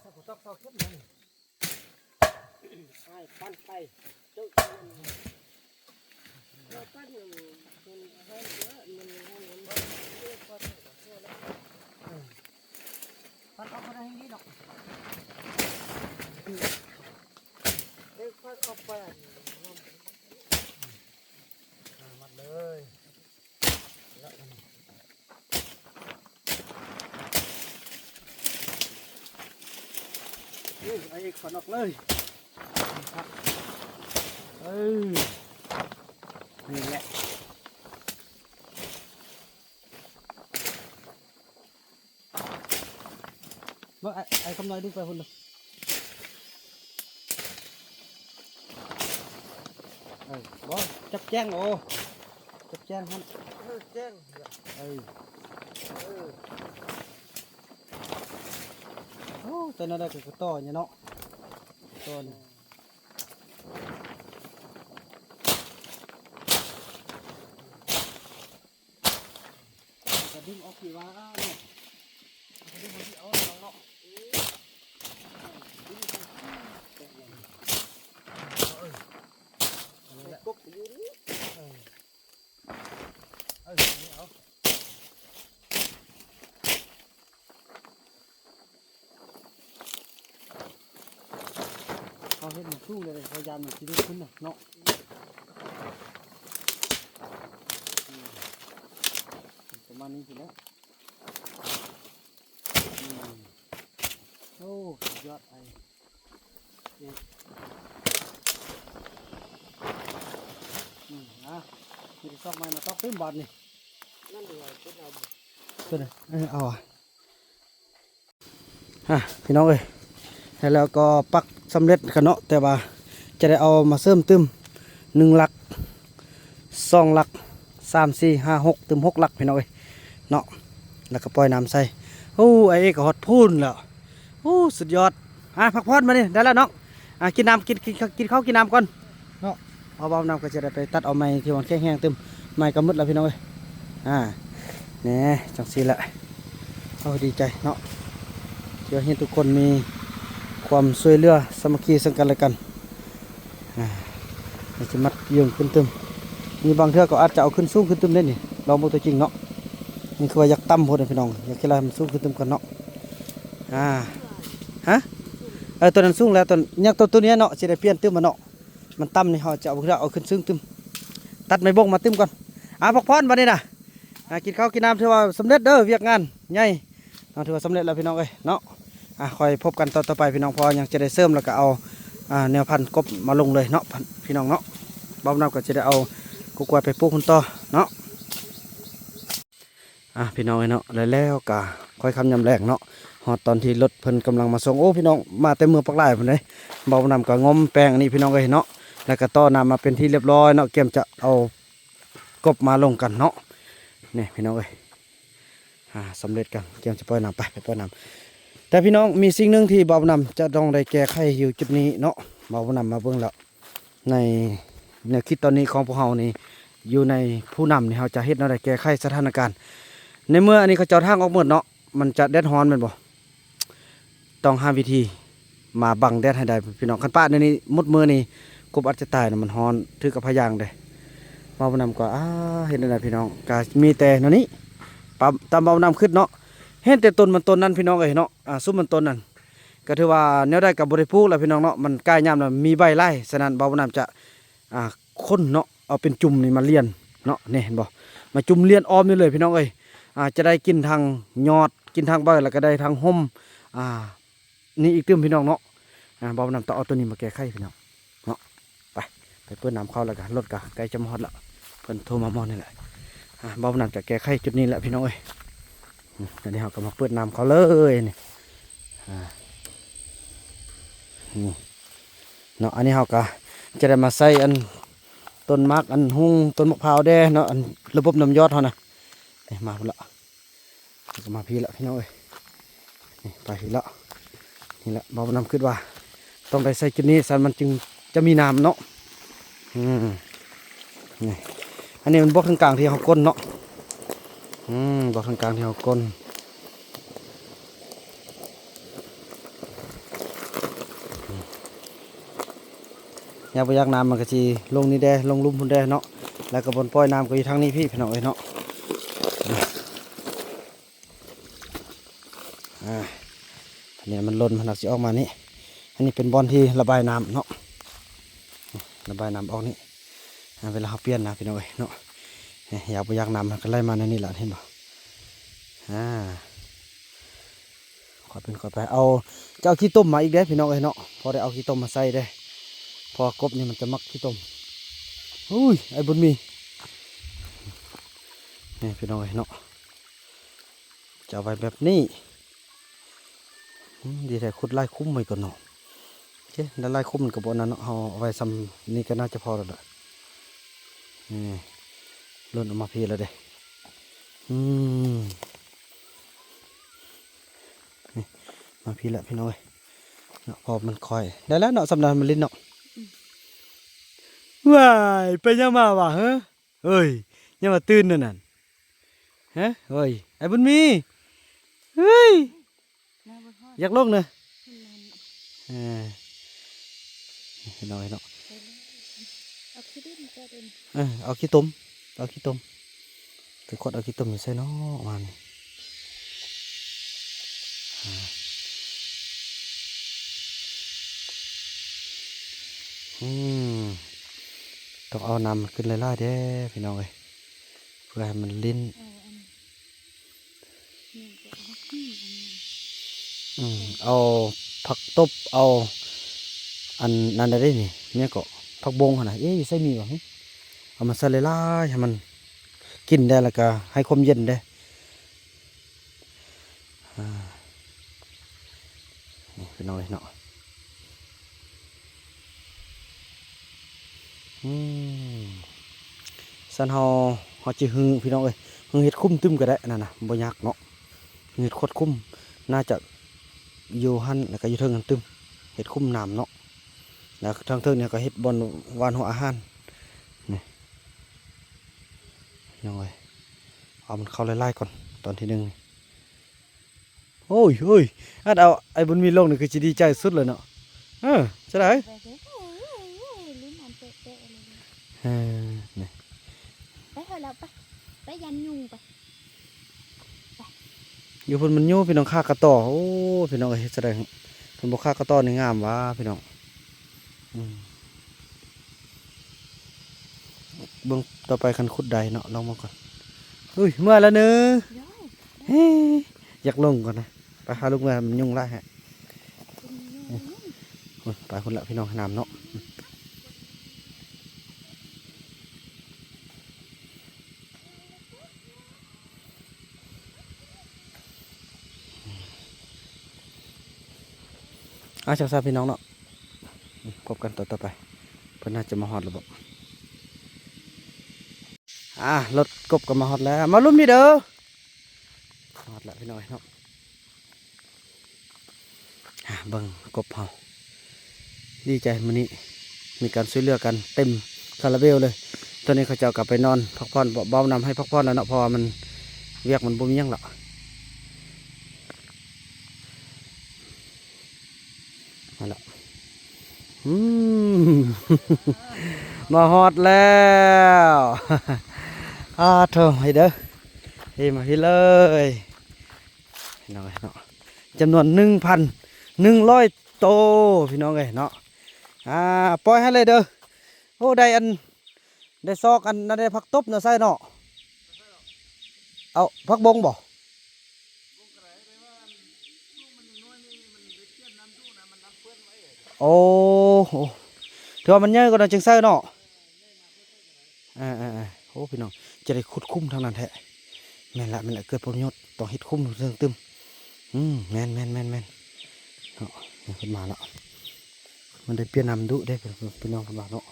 ໃສ່ກະຕອກເຕົາຂຶ້ນມານີ້ ອ້າຍ ປັ້ນໄປ ເຈົ້າ ເຈົ້າ ປັ້ນມັນ ມັນຮ້ອນເດີ ມັນຮ້ອນ ມັນ ເອີ ປັ້ນອອກມາໄດ້ແຮງດີດອກ ເອີ ປັ້ນອອກໄປ ອາ ມັດເລີຍ. ເອີ ເອົາອີກ ຂອນອອກເລີຍ ເອີ ນີ້ແຫຼະ ເບິ່ງ ອ້າຍ ອ້າຍຄຳນ້ອຍດຶງໄປພຸ້ນເດີ ເອີ ບໍ່ ຈັບແຈ້ງ ໂອ້ ຈັບແຈ້ງຫັ້ນ ເອີ ແຈ້ງ ເອີ ເອີ ໂອ້ ແຕ່ແນວໃດກໍຄືຕໍ່ນີ້ເນາະ ຕໍ່ນີ້ ກະດຶງອອກທີ່ວ່າເນາະ ກະດຶງອອກທີ່ ເອົາເນາະ ເອີ ອັນນີ້ແຫຼະ ກົບຢູ່ນີ້ ເອີ ເອີ ອັນນີ້ເອົາ. ເຮົາເຮັດມັນສູງເລີຍ ເຮົາຢ້ານມັນຊິຫຼຸດຂຶ້ນນະເນາະ ອືມ ປະມານນີ້ພຸ້ນແຫຼະ ອືມ ໂອ້ ສຸດຍອດ ໄອ້ ເອີ ອືມ ອ່ະ ມີແຕ່ຊອກໄມ້ມາຕອກຕື່ມບາດນີ້ ນັ້ນເດີ ເອົາ ເອົາ ເອົາ ອ່ະ ພີ່ນ້ອງເອີຍ ແລ້ວກໍປັກສຳເລັດກັນເນາະ ແຕ່ວ່າຈະໄດ້ເອົາມາເສີມຕື່ມ ໜຶ່ງຫຼັກ ສອງຫຼັກ ສາມ ສີ່ ຫ້າ ຫົກ ຕື່ມຫົກຫຼັກ ພີ່ນ້ອງເອີຍເນາະ ແລ້ວກໍປ່ອຍນ້ຳໃສ່ ໂອ້ ໄອ້ເອກກໍຮອດພຸ້ນແລ້ວ ໂອ້ ສຸດຍອດ ອ່ະ ພັກຜ່ອນບາດນີ້ ໄດ້ແລ້ວເນາະ ອ່ະ ກິນນ້ຳ ກິນ ກິນ ກິນເຂົ້າກິນນ້ຳກ່ອນ ເນາະ ເພາະວ່ານ້ຳກໍຈະໄດ້ໄປຕັດເອົາໄມ້ທີ່ມັນແຂງແຮງຕື່ມ ໄມ້ກໍໝົດແລ້ວພີ່ນ້ອງເອີຍ ອ່າ ແນ່ ຈັ່ງຊີ້ແຫຼະ ເຮົາດີໃຈເນາະ ທີ່ວ່າເຫັນທຸກຄົນມີຄວາມຊ່ວຍເຫຼືອສາມັກຄີເຊິ່ງກັນແລະກັນ ອ່າ ມັນຊິມັດເຢິງຂຶ້ນຕື່ມ ມີບາງເທື່ອກໍອາດຈະເອົາຂຶ້ນສູງຂຶ້ນຕື່ມໄດ້ນີ້ ລອງເບິ່ງຕົວຈິງເນາະ ນີ້ຄືວ່າຢາກຕ່ຳໂພດເດ້ພີ່ນ້ອງ ຢາກເຮັດໃຫ້ມັນສູງຂຶ້ນຕື່ມກ່ອນເນາະ ອ່າ ຮະ ເອີ ຕົວນັ້ນສູງແລ້ວ ຕົວ ຍັງຕົວ ຕົວນີ້ເນາະ ຊິໄດ້ປ່ຽນຕື່ມມາເນາະ ມັນຕ່ຳນີ້ ເຮົາຈະເອົາເຮືອເອົາຂຶ້ນສູງຕື່ມ ຕັດໄມ້ບົງມາຕື່ມກ່ອນ ອ່າ ພັກຜ່ອນບາດນີ້ນະ ອ່າ ກິນເຂົ້າກິນນ້ຳ ຖືວ່າສຳເລັດເດີ ວຽກງານໃຫຍ່ເນາະ ຖືວ່າສຳເລັດແລ້ວພີ່ນ້ອງເອີຍເນາະ ອ່າ ຄ່ອຍພົບກັນຕອນຕໍ່ໄປພີ່ນ້ອງ ເພາະວ່າຍັງຈະໄດ້ເສີມ ແລ້ວກໍເອົາ ອ່າ ແນວພັນກົບມາລົງເລີຍເນາະ ພີ່ນ້ອງເນາະ ບ່າວນຳກໍຈະໄດ້ເອົາ ປູກກ້ວຍໄປປູກມັນຕໍ່ເນາະ. ອ່າ ພີ່ນ້ອງເອີຍເນາະ ແລ້ວ ແລ້ວກະຄ່ອຍຄ່ຳຍາມແລງເນາະ ຮອດຕອນທີ່ລົດເພິ່ນກຳລັງມາສົ່ງ. ໂອ້ ພີ່ນ້ອງ ມາແຕ່ເມືອງປາກລາຍພຸ້ນເດ້. ເບົານຳກໍງົມແປງອັນນີ້ ພີ່ນ້ອງເອີຍເນາະ ແລ້ວກໍຕໍ່ນ້ຳມາເປັນທີ່ລຽບຮ້ອຍເນາະ ກຽມຈະເອົາກົບມາລົງກັນເນາະ. ນີ້ ພີ່ນ້ອງເອີຍ ອ່າ ສຳເລັດກັນ ກຽມຈະປ່ອຍນ້ຳ ໄປ ໄປປ່ອຍນ້ຳ. ແຕ່ພີ່ນ້ອງ ມີສິ່ງໜຶ່ງທີ່ເບົານຳຈະຕ້ອງໄດ້ແກ້ໄຂຢູ່ຈຸດນີ້ເນາະ. ເບົານຳມາເບິ່ງແລ້ວ ໃນແນວຄິດຕອນນີ້ຂອງພວກເຮົານີ້ ຢູ່ໃນຜູ້ນຳນີ້ ເຮົາຈະເຮັດແນວໃດແກ້ໄຂສະຖານະການ ໃນເມື່ອອັນນີ້ເຂົາເຈົ້າທາງອອກໝົດເນາະ ມັນຈະແດດຮ້ອນແມ່ນບໍ່? ຕ້ອງຫາວິທີມາບັງແດດໃຫ້ໄດ້ພີ່ນ້ອງ. ຄັນປະແນວນີ້ໝົດມື້ນີ້ ກົບອາດຈະຕາຍນະ ມັນຮ້ອນ ຖືກກັບພະຍາງເດ້. ເບົານຳກໍ ອ່າ ເຮັດແນວໃດພີ່ນ້ອງ ກໍມີແຕ່ແນວນີ້ ຕາມ ຕາມເບົານຳຄິດເນາະ. ເຫັນແຕ່ຕົ້ນມັນຕົ້ນນັ້ນ ພີ່ນ້ອງເອີຍເນາະ ອ່າ ຊຸມມັນຕົ້ນນັ້ນ ກໍຖືວ່າແນວໃດກໍບໍ່ໄດ້ປູກແລ້ວພີ່ນ້ອງເນາະ ມັນໃກ້ຍາມແລ້ວມີໃບຫຼາຍ. ສະນັ້ນເບົານຳຈະ ອ່າ ຂົນເນາະ ເອົາເປັນຈຸ່ມນີ້ມາລຽນເນາະ ນີ້ເຫັນບໍ່ ມາຈຸ່ມລຽນອ້ອມນີ້ເລີຍພີ່ນ້ອງເອີຍ. ອ່າ ຈະໄດ້ກິນທັງຍອດ ກິນທັງໃບ ແລ້ວກໍໄດ້ທັງຮົ່ມ ອ່າ ນີ້ອີກຕື່ມພີ່ນ້ອງເນາະ. ອ່າ ເບົານຳຕ້ອງເອົາຕົວນີ້ມາແກ້ໄຂພີ່ນ້ອງເນາະ. ໄປ ໄປເປີດນ້ຳເຂົ້າ ແລ້ວກໍລົດກໍໃກ້ຈະມາຮອດແລ້ວ ເພິ່ນໂທມາໝໍ້ນີ້ແຫຼະ. ອ່າ ເບົານຳຈະແກ້ໄຂຈຸດນີ້ແຫຼະພີ່ນ້ອງເອີຍ. ອືມ ອັນນີ້ເຮົາກໍມາເປີດນ້ຳເຂົ້າເລີຍນີ້ ອ່າ ນີ້ເນາະ. ອັນນີ້ເຮົາກໍຈະໄດ້ມາໃສ່ອັນຕົ້ນໝາກ ອັນຮຸ່ງ ຕົ້ນໝາກພ້າວແດ່ເນາະ ອັນລະບົບນ້ຳຢອດເຮົານະ. ນີ້ມາພຸ້ນລະ ແລ້ວກໍມາພີ້ລະພີ່ນ້ອງເອີຍ ນີ້ໄປພີ້ລະ. ນີ້ແຫຼະ ເບົານຳຄິດວ່າຕ້ອງໄດ້ໃສ່ຈຸດນີ້ ຊັ້ນມັນຈຶ່ງຈະມີນ້ຳເນາະ. ອືມ ນີ້ ອັນນີ້ມັນບໍ່ເຖິງກາງທີ່ເຮົາກົ້ນເນາະ. ອືມ ບໍ່ເຖິງກາງທີ່ເຮົາກົ້ນ. ຢາກບໍ່ຢາກນ້ຳມັນກໍຊິລົງນີ້ແດ່ ລົງລຸ່ມພຸ້ນແດ່ເນາະ ແລ້ວກໍບ່ອນປ່ອຍນ້ຳກໍຢູ່ທາງນີ້ພີ້ ພີ່ນ້ອງເອີຍເນາະ. ອ່າ ອັນນີ້ມັນຫຼົ່ນ ມັນອາດຊິອອກມານີ້. ອັນນີ້ເປັນບ່ອນທີ່ລະບາຍນ້ຳເນາະ ລະບາຍນ້ຳອອກນີ້. ອ່າ ເວລາເຮົາປ່ຽນນະ ພີ່ນ້ອງເອີຍເນາະ ຢາກບໍ່ຢາກນ້ຳມັນກໍໄຫຼມາແນວນີ້ລະ ເຫັນບໍ່? ອ່າ ຄ່ອຍເປັນຄ່ອຍໄປ. ເອົາ ຈະເອົາຂີ້ຕົມມາອີກເດ້ພີ່ນ້ອງເອີຍເນາະ ພໍໄດ້ເອົາຂີ້ຕົມມາໃສ່ເດ້ ເພາະວ່າກົບນີ້ມັນຈະມັກຂີ້ຕົມ. ອຸ້ຍ ອ້າຍບຸນມີ ນີ້ພີ່ນ້ອງເອີຍເນາະ ຈະເອົາໄວ້ແບບນີ້. ອືມ ດີແທ້ ຂຸດຫຼາຍຂຸມໄວ້ກ່ອນເນາະ. ໂອເຄ ໄດ້ຫຼາຍຂຸມມັນກໍບໍ່ອັນນັ້ນເນາະ ເຮົາເອົາໄວ້ຊ່ຳນີ້ກໍໜ້າຈະພໍແລ້ວລະ. ນີ້ ຫຼົ່ນອອກມາພີ້ແລ້ວເດ້. ອືມ ນີ້ ມາພີ້ແລ້ວພີ່ນ້ອງເອີຍເນາະ ພໍມັນຄ່ອຍໄດ້ແລ້ວເນາະ ຊ່ຳນັ້ນມັນຫຼິ້ນເນາະ. ອືມ ວ້າຍ ໄປຫຍັງມາຫວາ ເຮີ? ເອີຍ ຍັງວ່າຕື່ນນັ້ນ ຮະ ເອີຍ ອ້າຍບຸນມີ ເອີຍ ຢາກລົງນະ ເອີ ເຫັນເນາະ ເຫັນເນາະ ເອີ ເອົາຂີ້ຕົມ ເອົາຂີ້ຕົມ ໄປຂວດເອົາຂີ້ຕົມຢູ່ໃສເນາະ ມານີ້. ອືມ ຕ້ອງເອົານ້ຳມັນຂຶ້ນຫຼາຍໆເດ້ພີ່ນ້ອງເອີຍ ເພື່ອໃຫ້ມັນຫຼິ້ນ. ອືມ ເອົາຜັກຕົບ ເອົາອັນນັ້ນໄດ້ນີ້ ແມ່ນກໍຜັກບົ້ງຫັ້ນນະ ເອ ຢູ່ໃສມີຫວະ ເອົາມາໃສ່ຫຼາຍໆ ໃຫ້ມັນກິນໄດ້ ແລ້ວກໍໃຫ້ຄວາມເຢັນເດ້. ອ່າ ນີ້ພີ່ນ້ອງເອີຍເນາະ ອືມ ຊັ້ນເຮົາ ເຮົາຈະຫຶງພີ່ນ້ອງເອີຍ ຫຶງເຮັດຂຸມຕື່ມກໍໄດ້ ອັນນັ້ນນະ ບໍ່ຍາກເນາະ ເຮັດຂວດຂຸມ ໜ້າຈະຢູ່ຫັ້ນ ແລ້ວກໍຢູ່ເທິງຫັ້ນຕື່ມ ເຮັດຂຸມນ້ຳເນາະ ແລ້ວທາງເທິງນີ້ກໍເຮັດບ່ອນຫວ່ານຫົວອາຫານ ນີ້ ພີ່ນ້ອງເອີຍ ເອົາມັນເຂົ້າຫຼາຍໆກ່ອນ ຕອນທີໜຶ່ງ. ໂອ້ຍ ໂອ້ຍ ອັດເອົາໄອ້ບຸນມີລົງນີ້ຄືຊິດີໃຈສຸດເລີຍເນາະ ເອີ ຈັ່ງໃດ ເອີ ນີ້ ໄປເຮີ້ຍ ແລ້ວໄປ ໄປຢ້ານຍຸງໄປ ຢູ່ພຸ້ນມັນຢູ່ ພີ່ນ້ອງ ຄາກະຕໍ ໂອ້ ພີ່ນ້ອງເອີຍ ເຮັດຈັ່ງໃດ ຄັນບໍ່ຄາກະຕໍນີ້ງາມຫວາ ພີ່ນ້ອງ ອືມ ເບິ່ງຕໍ່ໄປ ຄັນຂຸດໄດ້ເນາະ ລອງເບິ່ງກ່ອນ. ອຸ້ຍ ເມື່ອຍແລ້ວເນີ ໂດຍ ເຮີ້ຍ ຢາກລົງກ່ອນນະ ໄປຫາລູກເມື່ອຍ ມັນຍຸງຫຼາຍແຮະ ເປັນຍຸງ ໂອ້ຍ ໄປພຸ້ນລະ ພີ່ນ້ອງ ນ້ຳເນາະ ອືມ. ອ່ະ ຈັ່ງຊັ້ນພີ່ນ້ອງເນາະ ພົບກັນຕອນຕໍ່ໄປ. ເພິ່ນໜ້າຈະມາຮອດແລ້ວບໍ? ອ່າ ລົດກົບກໍມາຮອດແລ້ວ. ມາລຸ້ນພີ້ເດີ. ຮອດແລ້ວພີ່ນ້ອງເນາະ. ອ່າ ເບິ່ງກົບເຮົາ ດີໃຈມື້ນີ້ ມີການຊ່ວຍເຫຼືອກັນເຕັມຄາລາເບວເລີຍ. ຕອນນີ້ເຂົາເຈົ້າກໍໄປນອນພັກຜ່ອນ ເບົານຳໃຫ້ພັກຜ່ອນແລ້ວເນາະ ເພາະວ່າມັນ ວຽກມັນບໍ່ມີຫຍັງລະ. ມາແລ້ວ ອືມ ມາຮອດແລ້ວ. ອາໂທ້ ເດີ ເອີ ມາພີ້ເລີຍ ພີ່ນ້ອງເອີຍເນາະ. ຈຳນວນໜຶ່ງພັນໜຶ່ງຮ້ອຍໂຕ ພີ່ນ້ອງເອີຍເນາະ. ອ່າ ປ່ອຍໃຫ້ເລີຍເດີ. ໂອ້ ໄດ້ອັນ ໄດ້ຊອກອັນນັ້ນ ໄດ້ຜັກຕົບນະໃສ່ເນາະ. ເອົາ ຜັກບົງບໍ? ໂອ້ ໂອ້ ຖືວ່າມັນໃຫຍ່ກວ່ານັ້ນຈຶ່ງໃສ່ເນາະ. ເອີໆໆ ໂອ້ ພີ່ນ້ອງ ຈະໄດ້ຂຸດຄຸ້ມທາງນັ້ນແທ້. ແມ່ນລະ ແມ່ນລະ ເກີດຜົນປະໂຫຍດ ຕ້ອງເຮັດຄຸ້ມເທິງຕື່ມ. ອືມ ແມ່ນໆໆໆ ເນາະ ເພິ່ນມາເນາະ. ມັນໄດ້ປ່ຽນນ້ຳດຸເດ້ ເພິ່ນ ເພິ່ນ ພີ່ນ້ອງເພິ່ນວ່າເນາະ.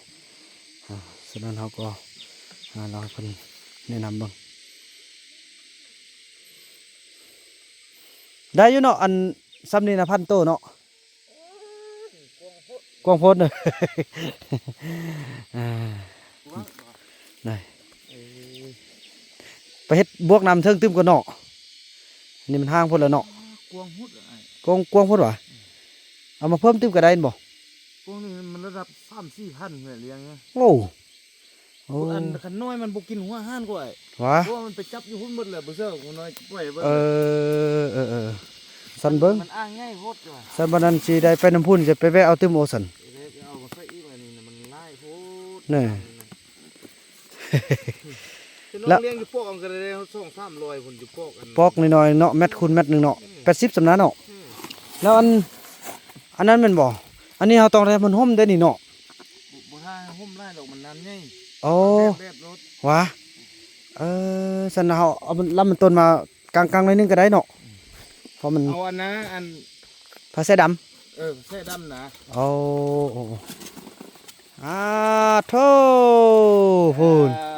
ອ່າ ສະນັ້ນເຮົາກໍ ອ່າ ລອງໃຫ້ເພິ່ນແນະນຳເບິ່ງ. ໄດ້ຢູ່ເນາະ ອັນຊ່ຳນີ້ນະ ພັນໂຕເນາະ. ກວ້າງໂພດ ອ່າ ໄດ້ ເອີ ໄປເຮັດບວກນ້ຳເທິງຕື່ມກ່ອນເນາະ. ອັນນີ້ມັນຫ່າງໂພດແລ້ວເນາະ. ກວ້າງໂພດ ກວ້າງ ກວ້າງໂພດຫວາ? ເອົາມາເພີ່ມຕື່ມກໍໄດ້ແມ່ນບໍ່? ກວ້າງນີ້ມັນລະດັບສາມສີ່ພັນແຫຼະ ລ້ຽງ. ໂອ້ ໂອ້ ອັນຄັນນ້ອຍມັນບໍ່ກິນຫົວອາຫານກວ່າ ຫວາ? ເພາະວ່າມັນໄປຈັບຢູ່ພຸ້ນໝົດແລ້ວ ບໍ່ເຊື່ອຫົວນ້ອຍປ່ອຍເບິ່ງ. ເອີ ເອີ ເອີ ເອີ ຊັ້ນເບິ່ງ ມັນອ່າງໃຫຍ່ໂພດວ່າ. ຊັ້ນບັດນັ້ນຊິໄດ້ໄປນຳພຸ້ນ ຈະໄປແວະເອົາຕື່ມໂອຊັ້ນ. ເອີ ເອົາມາໃສ່ອີກ ອັນນີ້ນະມັນຫຼາຍໂພດ ແນ່. ແລ້ວນ້ອງລ້ຽງຢູ່ປອກມັນກໍໄດ້ສອງສາມຮ້ອຍພຸ້ນ ຢູ່ປອກອັນ ປອກນ້ອຍໆເນາະ ແມັດຄູນແມັດໜຶ່ງເນາະ. ອືມ ແປດສິບສ່ຳນັ້ນເນາະ. ອືມ ແລ້ວອັນ ອັນນັ້ນແມ່ນບໍ່? ອັນນີ້ເຮົາຕ້ອງໄດ້ໃຫ້ມັນຮົ່ມໄດ້ນີ້ເນາະ. ບໍ່ ບໍ່ຖ້າໃຫ້ຮົ່ມຫຼາຍດອກ ມັນນ້ຳໃຫຍ່. ໂອ້ ແດດ ແດດໂລດ ຫວາ? ເອີ ຊັ້ນເຮົາເອົາລຳມັນຕົ້ນມາກາງໆໜ້ອຍໜຶ່ງກໍໄດ້ເນາະ. ອືມ ເພາະມັນ ເອົາອັນນະ ອັນ ຜ້າແຊດຳ. ເອີ ແຊດຳນະ. ໂອ້ ໂອ້ ອາໂທ້ ພຸ້ນ ອ່າ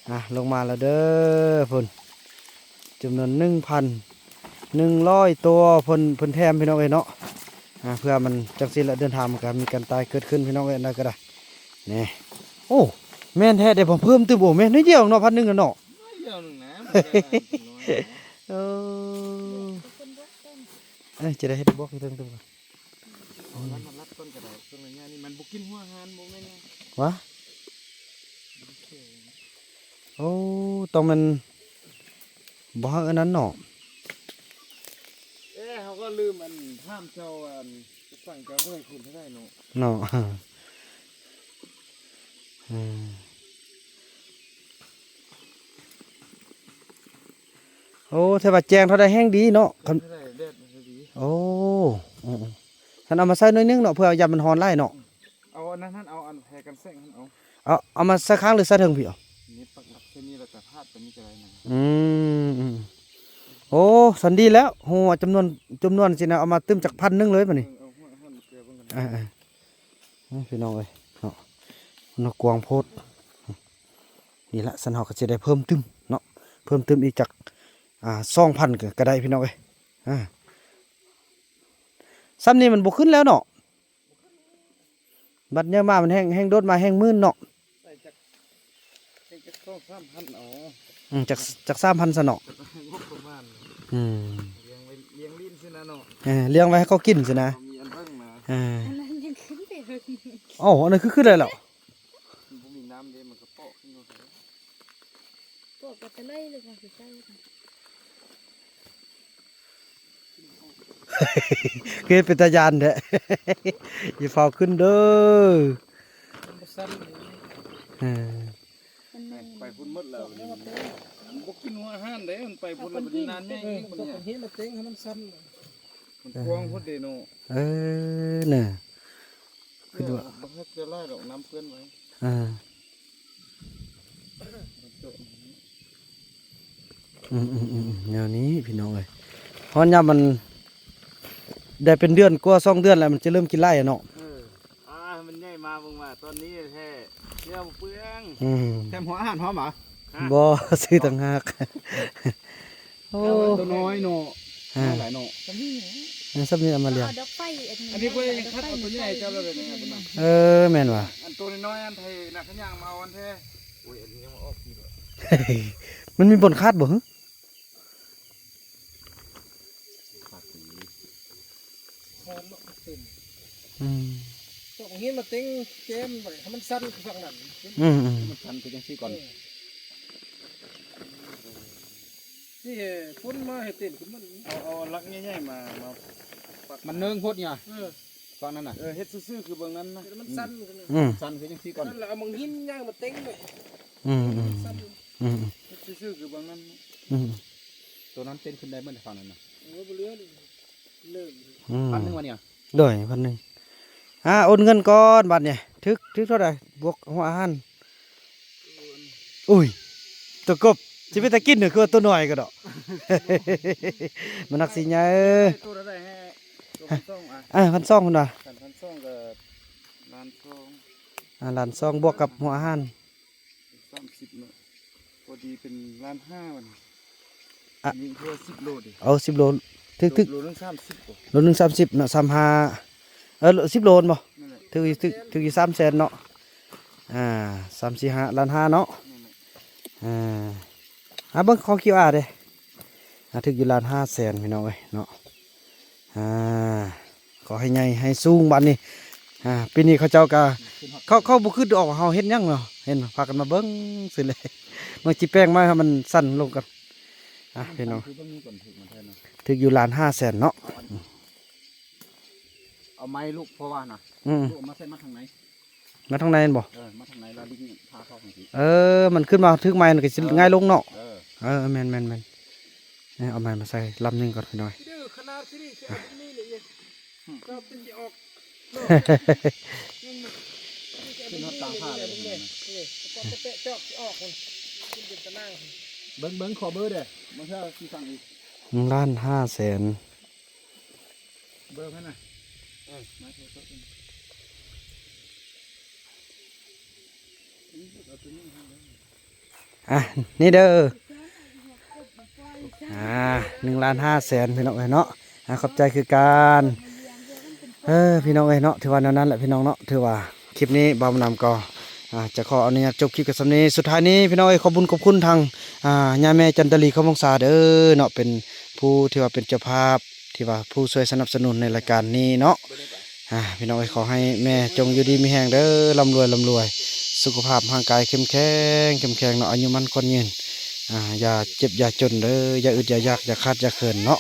ອ່າ ລົງມາແລ້ວເດີ ພຸ້ນ ຈຳນວນໜຶ່ງພັນໜຶ່ງຮ້ອຍຕົວ ເພິ່ນ ເພິ່ນແຖມ ພີ່ນ້ອງເອີຍເນາະ. ອ່າ ເພື່ອມັນຈັ່ງຊີ້ລະ ເດີນທາງມັນກໍມີການຕາຍເກີດຂຶ້ນ ພີ່ນ້ອງເອີຍ ອັນໃດກໍໄດ້. ນີ້ ໂອ້ ແມ່ນແທ້ເດ້ ເພີ່ມຕື່ມ. ໂອ້ ແມ່ນໜ້ອຍດຽວເນາະ ພັນໜຶ່ງນະເນາະ. ໜ້ອຍດຽວໜຶ່ງນະ ມັນກໍ ເອີ ເອີ ຈະໄດ້ເຮັດບວກເທິງຕື່ມ. ເອົາລຳມາລັດກ່ອນກໍໄດ້ ຊ່ວງໄລຍະນີ້ມັນບໍ່ກິນຫົວອາຫານ ບໍ່ແມ່ນຫຍັງ ຫວາ? ໂອ້ ຕ້ອງແມ່ນບໍ່ໃຫ້ອັນນັ້ນເນາະ. ເອີ ເຮົາກໍລືມອັນຖາມເຈົ້າ ອັນ ໄປຟັງເຈົ້າເທົ່າໃດຄູນເທົ່າໃດເນາະ ເນາະ. ເອີ ໂອ້ ແຕ່ວ່າແຈ້ງເທົ່າໃດແຮ່ງດີເນາະ ຄັນ ເທົ່າໃດແດດມັນກໍດີ. ໂອ້ ເອີໆ ຄັນເອົາມາໃສ່ໜ້ອຍໜຶ່ງເນາະ ເພື່ອຢ້ານມັນຮ້ອນຫຼາຍເນາະ. ອືມ ເອົາອັນນັ້ນຫັ້ນ ເອົາອັນແພກັນແສງຫັ້ນເອົາ. ເອົາ ເອົາມາໃສ່ຂ້າງ ຫຼື ໃສ່ເທິງພີ້ເອົາ? ນີ້ປັກຫຼັກໃສ່ນີ້ ແລ້ວກໍພາດໄປນີ້ກໍໄດ້ນະ. ອືມ ອືມ ໂອ້ ຊັ້ນດີແລ້ວ ຮູ້ວ່າຈຳນວນ ຈຳນວນຊີ້ນະ ເອົາມາຕື່ມຈັກພັນໜຶ່ງເລີຍບາດນີ້. ເອີ ເອົາຫົວຫັ້ນແປເບິ່ງກັນ. ເອີໆ ເອີ ພີ່ນ້ອງເອີຍເນາະ ມັນກວ້າງໂພດ. ນີ້ລະ ຊັ້ນເຮົາກໍຊິໄດ້ເພີ່ມຕື່ມເນາະ ເພີ່ມຕື່ມອີກຈັກ ອ່າ ສອງພັນ ກໍ ກໍໄດ້ ພີ່ນ້ອງເອີຍ. ອ່າ ສ່ຳນີ້ມັນບໍ່ຂຶ້ນແລ້ວເນາະ ບັດໃຫຍ່ມາມັນແຮ່ງ ແຮ່ງໂດດມາແຮ່ງໝື່ນເນາະ. ໃສ່ຈັກ ໃສ່ຈັກສອງສາມພັນເອົາ. ອືມ ຈັກ ຈັກສາມພັນຊະເນາະ ງົບປະມານ. ອືມ ລ້ຽງໄວ້ ລ້ຽງລີ້ນຊື່ນະເນາະ. ເອີ ລ້ຽງໄວ້ໃຫ້ເຂົາກິນຊື່ນະ ມີອັນເບິ່ງນະ. ເອີ ອັນນັ້ນຍັງຂຶ້ນໄປເຖິງ. ເອົ້າ ອັນນັ້ນຄືຂຶ້ນໄດ້ແລ້ວ? ມັນບໍ່ມີນ້ຳເດ້ ມັນກໍເປາະຂຶ້ນຢູ່. ພວກກໍຕະເລີຍເລີຍ ຄືເຈົ້າ ຄືເປັນຕາຢ້ານແທ້. ຢ່າຟ້າວຂຶ້ນເດີ ມັນບໍ່ສັ່ນເລີຍ. ເອີ ມັນ ໄປພຸ້ນໝົດແລ້ວ ມັນບໍ່ກິນຫົວອາຫານເດ້ ມັນໄປພຸ້ນແລ້ວ ມັນນານໃຫຍ່ອີກ ເອີ ມັນເຫັນແລ້ວເຕັງໃຫ້ມັນສັ່ນ ມັນກວ້າງໂພດເດ້ເນາະ. ເອີ ນະ ຄືວ່າ ເອີ ບໍ່ໃຫ້ເກືອຫຼາຍດອກ ນ້ຳເປື້ອນໄວ້. ເອີ ອືມໆໆໆ ແນວນີ້ພີ່ນ້ອງເອີຍ ຮອດຍາມມັນ ໄດ້ເປັນເດືອນກວ່າ ສອງເດືອນແລ້ວ ມັນຈະເລີ່ມກິນໄລ່ເນາະ. ເອີ ອາ ໃຫ້ມັນໃຫຍ່ມາເບິ່ງວ່າຕອນນີ້ແທ້ ເນື້ອບໍ່ເປືອງ. ອືມ ແຖມຫົວອາຫານພ້ອມຫວາ? ຮະ? ບໍ່ ຊື້ຕ່າງຫາກ. ໂອ້ ເອົາໂຕນ້ອຍເນາະ. ອ່າ ນ້ອຍຫຼາຍເນາະ. ສ່ຳນີ້ແຫຼະ ເອີ ສ່ຳນີ້ເອົາມາລ້ຽງ. ເອົາດອກໄຟ ອັນນີ້ ອັນນີ້ເພິ່ນຍັງຄັດເອົາໂຕໃຫຍ່ເຈົ້າແລ້ວເດ້. ເອີ ແມ່ນຫວາ? ອັນໂຕນ້ອຍໆ ອັນໄທນະ ຂະຍ່າງມາເອົາອັນແທ້. ໂອ້ຍ ອັນນີ້ຍັງບໍ່ອອກປີດອກ. ມັນມີບ່ອນຄາດບໍ່ຫື? ຄອນເນາະ ມັນເຕັມ. ອືມ ຕ້ອງເຮັດມາເຕັງແຈມໄວ້ໃຫ້ມັນສັ້ນຄືຝັ່ງນັ້ນ. ອືມໆ ໃຫ້ມັນສັ້ນຄືຈັ່ງຊີ້ກ່ອນ. ເອີ ນີ້ ຄົນມາໃຫ້ເຕັມຂຶ້ນມັນ ເອົາ ເອົາຫຼັກໃຫຍ່ໆ ມາ ມາປັກ ມັນເນີງໂພດນີ້ຫວາ? ເອີ ຝັ່ງນັ້ນນະ. ເອີ ເຮັດຊື່ໆ ຄືເບິ່ງນັ້ນນະ ໃຫ້ມັນສັ້ນຂຶ້ນ. ອືມ ສັ້ນຄືຈັ່ງຊີ້ກ່ອນ ນັ້ນລະ ເອົາໝາກຫີນຍ່າງມາເຕັງໄວ້. ອືມໆ ໃຫ້ມັນສັ້ນ. ອືມໆ ເຮັດຊື່ໆ ຄືເບິ່ງນັ້ນ. ອືມ ໂຕນັ້ນເຕັ້ນຂຶ້ນໄດ້ເໝິດ ຝັ່ງນັ້ນນະ. ເອີ ບໍ່ເຫຼືອເລີຍ. ອືມ ພັນໜຶ່ງວະນີ້? ໂດຍ ພັນໜຶ່ງ. ອ່າ ໂອນເງິນກ່ອນບາດນີ້. ຖືກ ຖືກເທົ່າໃດ? ບວກຫົວອາຫານ. ອຸ້ຍ ຕົວກົບ ຊິເປັນຕາກິນເນາະ ຄືວ່າຕົວນ້ອຍກະດອກ. ມັນໜັກຊິໃຫຍ່. ໂຕເທົ່າໃດ? ໂຕພັນສອງ. ອ່າ ພັນສອງພຸ້ນວ່າ. ຄັນພັນສອງກະລ້ານສອງ. ອ່າ ລ້ານສອງ ບວກກັບຫົວອາຫານ. ສາມສິບເນາະ ພໍດີເປັນລ້ານຫ້າມັນ. ອ່ະ ອັນນີ້ຄືວ່າສິບໂລເດ. ເອົາສິບໂລ ຖືກໆ ໂລໜຶ່ງສາມສິບບໍ່? ໂລໜຶ່ງສາມສິບເນາະ ສາມຫ້າ. ເອີ ສິບໂລແມ່ນບໍ່? ນັ້ນແຫຼະ ຖືກຢູ່ ຖືກ ຖືກຢູ່ສາມແສນເນາະ. ອ່າ ສາມ ສີ່ ຫ້າ ລ້ານຫ້າເນາະ. ນັ້ນແຫຼະ. ອ່າ ຫາເບິ່ງຂອງຄິວອາເດ້. ອ່າ ຖືກຢູ່ລ້ານຫ້າແສນ ພີ່ນ້ອງເອີຍເນາະ. ອ່າ ຂໍໃຫ້ໃຫຍ່ໃຫ້ສູງບາດນີ້. ອ່າ ປີນີ້ເຂົາເຈົ້າກະ ເຂົາ ເຂົາບໍ່ຄິດອອກວ່າເຮົາເຮັດຫຍັງເນາະ ເຫັນພາກັນມາເບິ່ງຊື່ເລີຍ. ເບິ່ງຈິແປງມາໃຫ້ມັນສັ້ນລົງກ່ອນ. ອ່າ ພີ່ນ້ອງ ຄືເບິ່ງນີ້ກ່ອນ ຖືກມັນແທ້ເນາະ. ຖືກຢູ່ລ້ານຫ້າແສນເນາະ. ເອົາໄມ້ລູກ ເພາະວ່ານະ ອືມ ລູກເອົາມາໃສ່ມັດທາງໃນ. ມາທາງໃນແມ່ນບໍ່? ເອີ ມາທາງໃນລະລິງພາເຂົ້າທາງພີ້. ເອີ ມັນຂຶ້ນມາຖືກໄມ້ມັນກະຊິງ່າຍລົງເນາະ. ເອີ ເອີ ແມ່ນໆໆ. ເອົາໄມ້ມາໃສ່ລຳໜຶ່ງກ່ອນ ພີ່ນ້ອງ. ເບິ່ງໆ ຂໍເບີເດີ້ ບາງເທື່ອຊິສັ່ງອີກ. ໜຶ່ງລ້ານຫ້າແສນ. ເບີໃຜນະ? ເອີ ມາໂທດ. ອ່ະ ນີ້ເດີ້. ອ່າ ໜຶ່ງລ້ານຫ້າແສນ ພີ່ນ້ອງເອີຍເນາະ. ອ່າ ຂອບໃຈຄືກັນ. ເອີ ພີ່ນ້ອງເອີຍເນາະ ຖືວ່າແນວນັ້ນແຫຼະ ພີ່ນ້ອງເນາະ. ຖືວ່າຄລິບນີ້ບ່າວບຸນນຳກໍ ອ່າ ຈະຂໍອະນຸຍາດຈົບຄລິບກັນສ່ຳນີ້. ສຸດທ້າຍນີ້ ພີ່ນ້ອງເອີຍ ຂອບບຸນຂອບຄຸນທາງ ອ່າ ຍາແມ່ຈັນຕາລີ ຄຳວົງສາເດີ້ເນາະ ເປັນຜູ້ທີ່ວ່າເປັນເຈົ້າພາບ ທີ່ວ່າຜູ້ຊ່ວຍສະໜັບສະໜູນໃນລາຍການນີ້ເນາະ. ອ່າ ພີ່ນ້ອງເອີຍ ຂໍໃຫ້ແມ່ຈົ່ງຢູ່ດີມີແຮງເດີ້ ລ່ຳລວຍ ລ່ຳລວຍ ສຸຂະພາບຮ່າງກາຍເຂັ້ມແຂງ ເຂັ້ມແຂງເນາະ ອາຍຸໝັ້ນຂວັນຍືນ. ອ່າ ຢ່າເຈັບຢ່າຈົນເດີ້ ຢ່າອຶດຢ່າຢາກ ຢ່າຂາດຢ່າເຂີນເນາະ.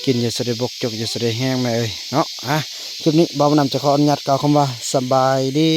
ກິນຢ່າສະໄດ້ບົກ ຈົກຢ່າສະໄດ້ແຫ້ງ ແມ່ເອີຍເນາະ. ອ່າ ຄລິບນີ້ບ່າວບຸນນຳຈະຂໍອະນຸຍາດກ່າວຄຳວ່າ ສະບາຍດີ.